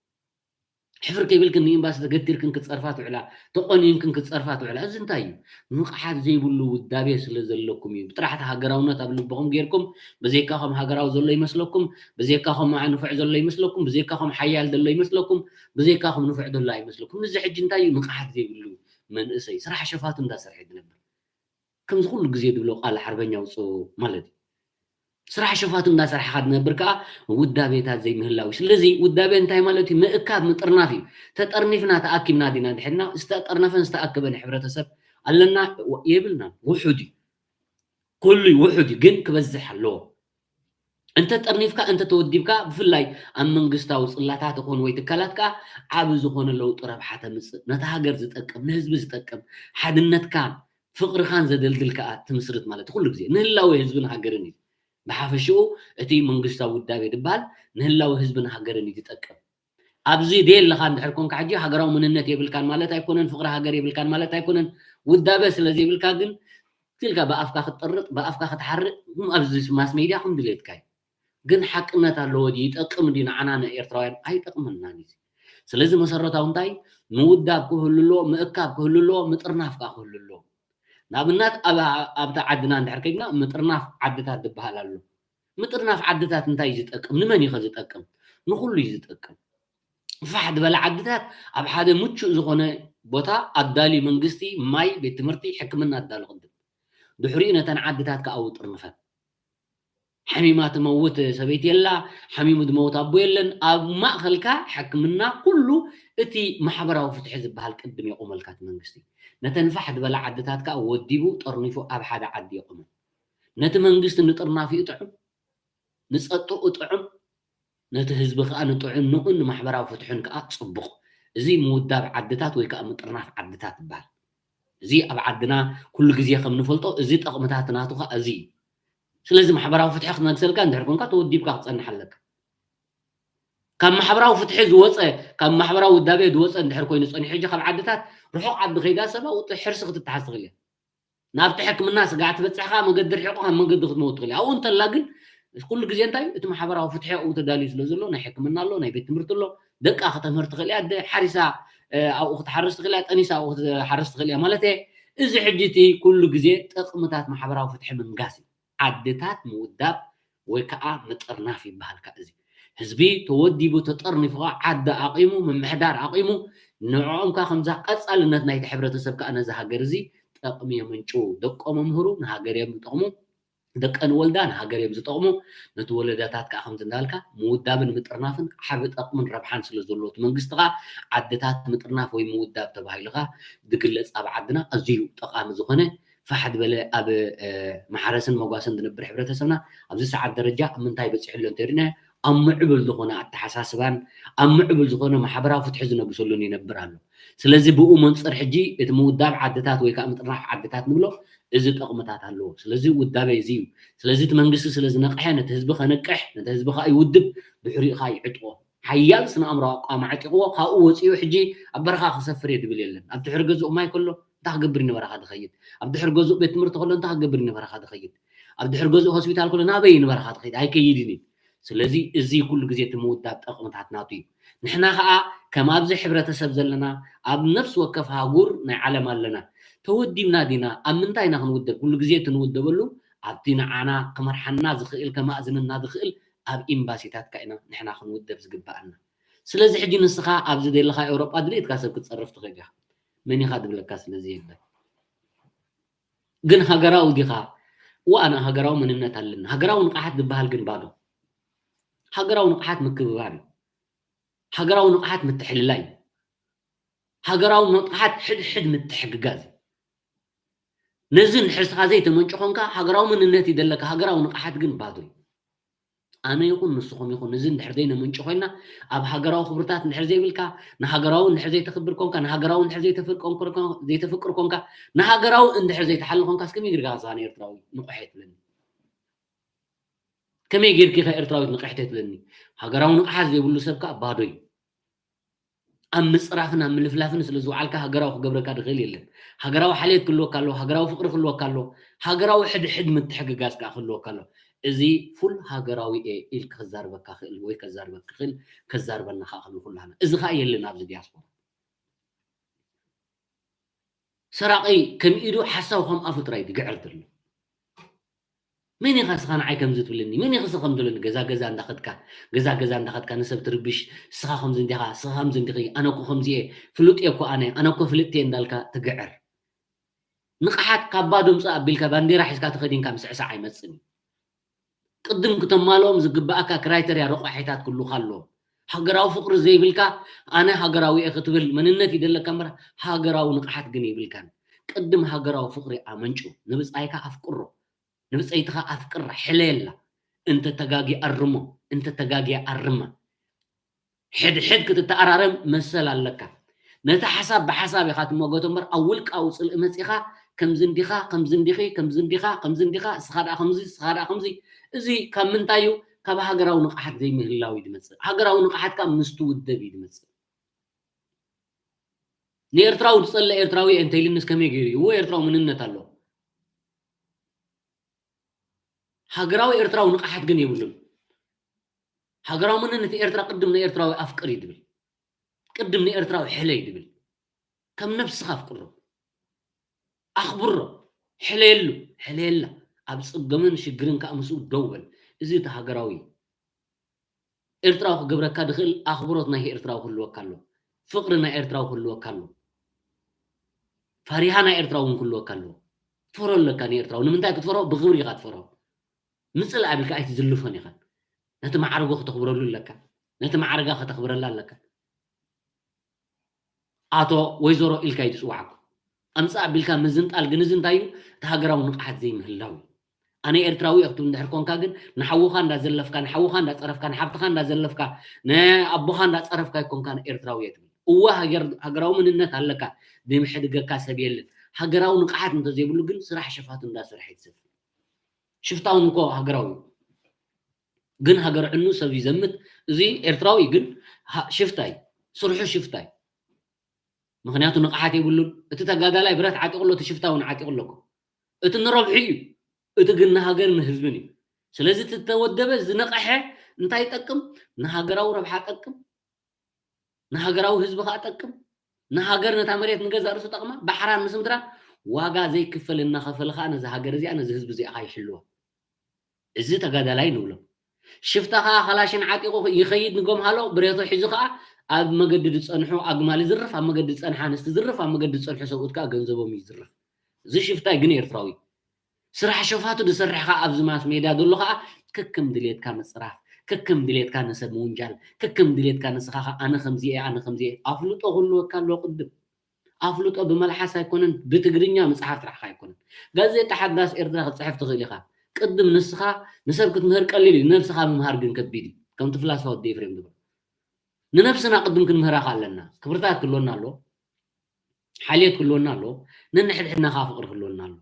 ሕፍር ከይበልክን ንኤምባሲ ተገቲርክን ክትፀርፋ ትውዕላ፣ ተቆኒንክን ክትፀርፋ ትውዕላ። እዚ እንታይ እዩ? ንቕሓት ዘይብሉ ውዳቤ ስለ ዘለኩም እዩ። ብጥራሕቲ ሃገራውነት ኣብ ልብኹም ጌርኩም፣ ብዘይካኹም ሃገራዊ ዘሎ ይመስለኩም፣ ብዘይካኹም ንፉዕ ዘሎ ይመስለኩም፣ ብዘይካኹም ሓያል ዘሎ ይመስለኩም፣ ብዘይካኹም ንፉዕ ዘሎ ኣይመስለኩም። እዚ ሕጂ እንታይ እዩ? ንቕሓት ዘይብሉ መንእሰይ ስራሕ ሸፋቱ እንዳሰርሐ ዝነብር። ከምዚ ኩሉ ግዜ ዝብሎ ቃል ሓርበኛ ውፅኡ ማለት እዩ። ስራሕ ሸፋቱ እንዳሰርሐኻ ትነብር ከዓ ውዳቤታት ዘይምህላው እዩ። ስለዚ ውዳቤ እንታይ ማለት እዩ? ምእካብ ምጥርናፍ እዩ። ተጠርኒፍና ተኣኪብና ዲና ድሕና ዝተጠርነፈን ዝተኣከበን ሕብረተሰብ ኣለና የብልናን። ውሑድ እዩ። ኩሉ እዩ ውሑድ እዩ፣ ግን ክበዝሕ ኣለዎ። እንተ ጠርኒፍካ፣ እንተ ተወዲብካ፣ ብፍላይ ኣብ መንግስታዊ ጽላታት ይኹን ወይ ትካላት ከኣ ዓቢ ዝኾነ ለውጢ ረብሓ ተምጽእ፣ ነታ ሃገር ዝጠቅም፣ ንህዝቢ ዝጠቅም፣ ሓድነትካ፣ ፍቕርኻን ዘደልድል ከኣ ትምስርት ማለት ኩሉ ግዜ ንህላወ ህዝብን ሃገርን እዩ። ብሓፈሽኡ እቲ መንግስታዊ ውዳቤ ዝበሃል ንህላወ ህዝብን ሃገርን እዩ ዝጠቅም። ኣብዚ ደየለኻ እንድሕር ኮንካ ሕጂ ሃገራዊ መንነት የብልካን ማለት ኣይኮነን፣ ፍቕሪ ሃገር የብልካን ማለት ኣይኮነን። ውዳበ ስለ ዘይብልካ ግን ኢልካ ብኣፍካ ክትጠርጥ፣ ብኣፍካ ክትሓርእ፣ ከም ኣብዚ ማስ ሜድያ ከም ድሌትካ እዩ። ግን ሓቅነት ኣለዎ ድዩ? ይጠቅም ድዩ ንዓና ንኤርትራውያን? ኣይጠቅመናን እዩ። ስለዚ መሰረታዊ እንታይ ምውዳብ ክህሉ ኣለዎ፣ ምእካብ ክህሉ ኣለዎ፣ ምጥርናፍ ከኣ ክህሉ ኣለዎ። ንኣብነት ኣብ ኣብቲ ዓድና እንድሕር ከይድና ምጥርናፍ ዓድታት ዝበሃል ኣሎ። ምጥርናፍ ዓድታት እንታይ እዩ ዝጠቅም? ንመን እዩ ከ ዝጠቅም? ንኹሉ እዩ ዝጠቅም። ፋሕ ዝበለ ዓድታት ኣብ ሓደ ምቹእ ዝኾነ ቦታ ኣዳልዩ መንግስቲ ማይ፣ ቤት ትምህርቲ፣ ሕክምና ኣዳሉ ቅድም። ድሕሪኡ ነተን ዓድታት ከኣ ኣውጥርንፈን። ሓሚማ ትመውት ሰበይቲ የላ፣ ሓሚሙ ዝመውት ኣቦ የለን። ኣብ ማእኸልካ ሕክምና፣ ኩሉ እቲ ማሕበራዊ ፍትሒ ዝበሃል ቅድም የቑመልካ እቲ መንግስቲ። ነተን ፋሕ ዝበላ ዓድታት ከኣ ወዲቡ ጠርኒፉ ኣብ ሓደ ዓዲ የቑመን። ነቲ መንግስቲ ንጥርናፊኡ ጥዑም፣ ንጸጥኡ ጥዑም፣ ነቲ ህዝቢ ከኣ ንጥዕንኡን ንማሕበራዊ ፍትሕን ከኣ ጽቡቕ። እዚ ምውዳብ ዓድታት ወይ ከኣ ምጥርናፍ ዓድታት ይበሃል። እዚ ኣብ ዓድና ኩሉ ግዜ ከም ንፈልጦ እዚ ጠቕምታት ናቱ ከኣ እዚ እዩ። ስለዚ ማሕበራዊ ፍትሒ ክነግሰልካ እንድሕር ኮንካ ተወዲብካ ክትጸንሕ ኣለካ። ካብ ማሕበራዊ ፍትሒ ዝወጸ፣ ካብ ማሕበራዊ ውዳቤ ዝወጸ እንድሕር ኮይኑ ጸኒሑ ሕጂ ካብ ዓድታት ርሑቕ ዓዲ ከይዳ ሰብ ኣብኡ ሕርሲ ክትተሓዝ ትኽእል እያ። ናብቲ ሕክምና ስጋዕ ትበጽሕ ከኣ መገዲ ርሒቑ ካብ መንገዲ ክትመውት ትኽእል እያ። ኣብኡ እንተላ ግን ኩሉ ግዜ እንታይ እቲ ማሕበራዊ ፍትሒ ኣብኡ ተዳልዩ ስለ ዘሎ ናይ ሕክምና ኣሎ፣ ናይ ቤት ትምህርቲ ኣሎ፣ ደቃ ከተምህር ትኽእል እያ፣ ኣደ ሓሪሳ ኣብኡ ክትሓርስ ትኽእል እያ፣ ጠኒሳ ኣብኡ ክትሓርስ ትኽእል እያ ማለት እየ። እዚ ሕጂ እቲ ኩሉ ግዜ ጥቕምታት ማሕበራዊ ፍትሒ ምንጋስ እዩ። ዓድታት ምውዳብ ወይ ከዓ ምጥርናፍ ይበሃል። ከ እዚ ህዝቢ ተወዲቡ ተጠርኒፉ ከ ዓዲ ኣቂሙ ምምሕዳር ኣቂሙ ንዕኦም ከ ከምዛ ቀፃልነት ናይቲ ሕብረተሰብ ከ ነዚ ሃገር እዚ ጠቕሚ የምንጭው። ደቆም ኣምህሩ ንሃገር እዮም ዝጠቕሙ፣ ደቀን ወልዳ ንሃገር እዮም ዝጠቕሙ። ነቲ ወለዳታት ከ ከምዚ እንዳልካ ምውዳብን ምጥርናፍን ዓቢ ጠቕምን ረብሓን ስለ ዘለዎ እቲ መንግስቲ ከ ዓድታት ምጥርናፍ ወይ ምውዳብ ተባሂሉ ከ ዝግለፅ ኣብ ዓድና ኣዝዩ ጠቓሚ ዝኾነ ፋሕ ዝበለ ኣብ ማሕረስን መጓሰን ዝነብር ሕብረተሰብና ኣብዚ ሰዓት ደረጃ ኣብ ምንታይ በፂሑ ኣሎ እንተሪእና ኣብ ምዕብል ዝኾነ ኣተሓሳስባን ኣብ ምዕብል ዝኾነ ማሕበራዊ ፍትሒ ዝነግሰሉን ይነብር ኣሎ። ስለዚ ብኡ መንፅር ሕጂ እቲ ምውዳብ ዓድታት ወይ ከዓ ምጥርናፍ ዓድታት ንብሎ እዚ ጠቕምታት ኣለዎ። ስለዚ ውዳበ እዚ እዩ። ስለዚ እቲ መንግስቲ ስለ ዝነቕሐ ነቲ ህዝቢ ከንቅሕ ነቲ ህዝቢ ከዓ ይውድብ ድሕሪኡ ከዓ ይዕጥቆ። ሓያል ስነ ኣእምራዊ ኣቋም ኣዕጢቕዎ ካብኡ ወፂኡ ሕጂ ኣብ በረኻ ክሰፍር እየ ዝብል የለን። ኣብ ድሕሪ ገዝኡ ማይ ከሎ እንታይ ክገብር እዩ ንበረኻ ዝኸይድ? ኣብ ድሕሪ ገዝኡ ቤት ትምህርቲ ከሎ እንታይ ክገብር እዩ ንበረኻ ዝኸይድ? ኣብ ድሕሪ ገዝኡ ሆስፒታል ከሎ ናበይ እዩ ንበረኻ ዝኸይድ? ኣይከይድን እዩ። ስለዚ እዚ ኩሉ ግዜ እቲ ምውዳብ ጠቕምታት ናቱ እዩ። ንሕና ከዓ ከም ኣብዚ ሕብረተሰብ ዘለና ኣብ ነፍሲ ወከፍ ሃጉር ናይ ዓለም ኣለና። ተወዲብና ዲና? ኣብ ምንታይ ኢና ክንውደብ? ኩሉ ግዜ እቲ ንውደበሉ ኣብቲ ንዓና ክመርሓና ዝኽእል ከማእዝነና ዝኽእል ኣብ ኤምባሲታት ከ ኢና ንሕና ክንውደብ ዝግበኣና። ስለዚ ሕጂ ንስኻ ኣብዚ ዘለኻ ኤውሮጳ ድሌትካ ሰብ ክትጸርፍ ትኽእል ኢኻ። መን ኢኻ ዝብለካ ስለዚ የለን። ግን ሃገራዊ ዲኻ? እወ ኣነ ሃገራዊ መንነት ኣለኒ። ሃገራዊ ንቕሓት ዝበሃል ግን ባዶ። ሃገራዊ ንቕሓት ምክብባር እዩ። ሃገራዊ ንቕሓት ምትሕልላይ እዩ። ሃገራዊ ንቕሓት ሕድሕድ ምትሕግጋዝ እዩ። ነዚ ንሕርስኻ ዘይተመንጭ ኮንካ ሃገራዊ መንነት እዩ ዘለካ፣ ሃገራዊ ንቕሓት ግን ባዶ እዩ። ኣነ ይኹን ንስኹም ይኹን፣ እዚ እንድሕር ዘይነመንጭ ኮይና፣ ኣብ ሃገራዊ ክብርታት እንድሕር ዘይብልካ፣ ንሃገራዊ እንድሕር ዘይተኽብር ኮንካ፣ ንሃገራዊ እንድሕር ዘይተፍቅር ኮንካ፣ ዘይተፍቅር ኮንካ፣ ንሃገራዊ እንድሕር ዘይትሓሊ ኮንካስ ከመይ ጌርካ ንስኻ ንኤርትራዊ ንቑሕ የትብለኒ? ከመይ ጌርኪ ከ ኤርትራዊት ንቕሕቲ የትብለኒ? ሃገራዊ ንቕሓት ዘይብሉ ሰብ ከኣ ባዶ እዩ። ኣብ ምጽራፍን ኣብ ምልፍላፍን ስለ ዝወዓልካ ሃገራዊ ክገብረካ ዝኽእል የለን። ሃገራዊ ሓልዮት ክህልወካ ኣለዎ፣ ሃገራዊ ፍቕሪ ክህልወካ ኣለዎ፣ ሃገራዊ ሕድሕድ ምትሕግጋዝ ከኣ ክህልወካ ኣለዎ። እዚ ፉል ሃገራዊ እየ ኢልካ ክዛርበካ ክእል ወይ ከዛርበካ ክእል፣ ከዛርበና ከኣ ክእል ኩላህና። እዚ ከኣ የለን ኣብዚ ዲያስፖራ። ሰራቒ ከም ኢዱ ሓሳዊ ከም ኣፉ ጥራይ ዝግዕር ዘሎ። መን ኢኻ ስኻ ንዓይ ከምዚ ትብለኒ? መን ኢኻ ስኻ ከም ትብለኒ? ገዛ ገዛ እንዳኸድካ፣ ገዛ ገዛ እንዳኸድካ ንሰብ ትርብሽ፣ ስኻ ከምዚ እንዲኻ፣ ስኻ ከምዚ እንዲኺ፣ ኣነ እኮ ከምዚ እየ፣ ፍሉጥ እየ እኮ ኣነ፣ ኣነ እኮ ፍልጥቲ እየ እንዳልካ ትግዕር። ንቕሓት ካብ ባዶ ምጻእ ኣቢልካ ባንዴራ ሒዝካ ተኸዲንካ ምስዕሳዕ ኣይመጽእን እዩ። ቅድም ክተማልኦም ዝግብኣካ ክራይተርያ ረቋሒታት ክህሉኻ ኣለዎም። ሃገራዊ ፍቕሪ ዘይብልካ ኣነ ሃገራዊ እየ ክትብል መንነት ይደለካ እምበር ሃገራዊ ንቕሓት ግን የብልካን። ቅድም ሃገራዊ ፍቕሪ ኣመንጩ፣ ንብጻይካ ኣፍቅሮ፣ ንብጸይትኻ ኣፍቅራ፣ ሕለየላ። እንተ ተጋጊ ኣርሞ፣ እንተ ተጋጊያ ኣርማ። ሕድሕድ ክትተኣራረም መሰል ኣለካ። ነቲ ሓሳብ ብሓሳብ ኢኻ ትመገቶ እምበር ኣብ ውልቃዊ ጽልኢ መጺኻ ከምዚ እንዲኻ፣ ከምዚ እንዲኺ፣ ከምዚ እንዲኻ፣ ከምዚ እንዲኻ፣ እስኻ ደኣ ከምዚ፣ እስኻ ደኣ ከምዚ። እዚ ካብ ምንታይ እዩ? ካብ ሃገራዊ ንቕሓት ዘይምህላው እዩ ዝመጽእ። ሃገራዊ ንቕሓት ከኣ ምስ ትውደብ እዩ ዝመጽእ። ንኤርትራዊ ዝጸልእ ኤርትራዊ እየ እንተኢልንስ ከመይ ገይሩ እዩ? እወ ኤርትራዊ መንነት ኣለዎ። ሃገራዊ ኤርትራዊ ንቕሓት ግን የብሉን። ሃገራዊ መንነት ኤርትራ ቅድም ንኤርትራዊ ኣፍቅር እዩ ዝብል። ቅድም ንኤርትራዊ ሕለይ ዝብል። ከም ነብስኻ ኣፍቅሮ። ኣኽብሮ። ሕለየሉ። ሕለየላ። ኣብ ጸገምን ሽግርን ከኣ ምስኡ ደው በል። እዚ እቲ ሃገራዊ እዩ። ኤርትራዊ ክገብረካ ዝኽእል ኣኽብሮት ናይ ኤርትራዊ ክህልወካ ኣሎ። ፍቕሪ ናይ ኤርትራዊ ክህልወካ ኣሎ። ፈሪሃ ናይ ኤርትራዊ እውን ክህልወካ ኣለዎ። ትፈሮ ኣለካ ንኤርትራዊ። ንምንታይ ክትፈሮ? ብኽብሪ ኢኻ ትፈሮ። ምጽላእ ኣቢልካ ኣይትዝልፎን ኢኻ። ነቲ ማዕረጎ ከተኽብረሉ ኣለካ። ነቲ ማዕረጋ ከተኽብረላ ኣለካ። ኣቶ ወይዘሮ ኢልካ እዩ ዝጽዋዓኩም። ኣምጻእ ኣቢልካ ምዝንጣል ግን እዚ እንታይ እዩ? እቲ ሃገራዊ ንቕሓት ዘይምህላው እዩ። ኣነ ኤርትራዊ እየ ክትብል እንድሕር ኮንካ ግን ንሓውኻ እንዳዘለፍካ፣ ንሓውኻ እንዳጸረፍካ፣ ንሓብትኻ እንዳዘለፍካ፣ ንኣቦኻ እንዳጸረፍካ ኣይኮንካን ኤርትራዊ እየ ትብል። እወ ሃገር-፣ ሃገራዊ መንነት ኣለካ፣ ዝምሕድገካ ሰብ የለን። ሃገራዊ ንቕሓት እንተዘይብሉ ግን ስራሕ ሸፋቱ እንዳሰርሐ እዩ ዝሰፍር። ሽፍታ እውን እኮ ሃገራዊ እዩ። ግን ሃገር ዕኑ ሰብ ይዘምት። እዚ ኤርትራዊ ግን ሃ-፣ ሽፍታ እዩ። ስርሑ ሽፍታ እዩ። ምኽንያቱ ንቕሓት የብሉን። እቲ ተጋዳላይ ብረት ዓጢቑ ኣሎ፣ እቲ ሽፍታ እውን ዓጢቑ ኣሎ እኮ። እቲ ንረብሑ እዩ። እቲ ግን ንሃገር ንህዝብን እዩ። ስለዚ እቲ ዝተወደበ ዝነቐሐ እንታይ ይጠቅም? ንሃገራዊ ረብሓ ጠቅም፣ ንሃገራዊ ህዝቢ ከኣ ጠቅም፣ ንሃገር ነታ መሬት ንገዛእ ርእሱ ጠቕማ፣ ባሕራን ምስ ምድራን ዋጋ ዘይክፈል እናኸፈለ ከኣ ነዚ ሃገር እዚኣ ነዚ ህዝቢ እዚኣ ከኣ ይሕልዎ። እዚ ተጋዳላይ ንብሎ። ሽፍታ ከኣ ካላሽን ዓጢቑ ይኸይድ ንጎምሃሎ ብሬቶ ሒዙ ከኣ ኣብ መገዲ ዝጸንሑ ኣግማል ይዝርፍ፣ ኣብ መገዲ ዝጸንሓ ኣንስቲ ይዝርፍ፣ ኣብ መገዲ ዝጸንሑ ሰብኡት ከኣ ገንዘቦም ይዝርፍ። እዚ ሽፍታይ ግን ኤርትራዊ። ስራሕ ሸፋቱ ዝሰርሕ ከኣ ኣብዚ ማስ ሜድያ ዘሎ ከኣ ከከም ድሌትካ ምጽራፍ፣ ከከም ድሌትካ ንሰብ ምውንጃል፣ ከከም ድሌትካ ንስኻ ከኣ ኣነ ከምዚ እየ፣ ኣነ ከምዚ እየ። ኣፍልጦ ክህልወካ ኣለዎ ቅድም። ኣፍልጦ ብመልሓስ ኣይኮነን፣ ብትግርኛ ምጽሓፍ ጥራሕ ከኣ ኣይኮነን። ጋዜጣ ሓዳስ ኤርትራ ክትጽሕፍ ትኽእል ኢኻ። ቅድም ንስኻ ንሰብ ክትምህር ቀሊል እዩ፣ ነብስኻ ምምሃር ግን ከቢድ እዩ። ከምቲ ፍላስፋ ወዲ ኤፍሬም ዝብሎ። ንነብስና ቅድም ክንምህራ ከኣ ኣለና። ክብርታት ክህልወና ኣለዎ። ሓልዮት ክህልወና ኣለዎ። ነንሕድሕድና ከኣ ፍቕሪ ክህልወና ኣለዎ።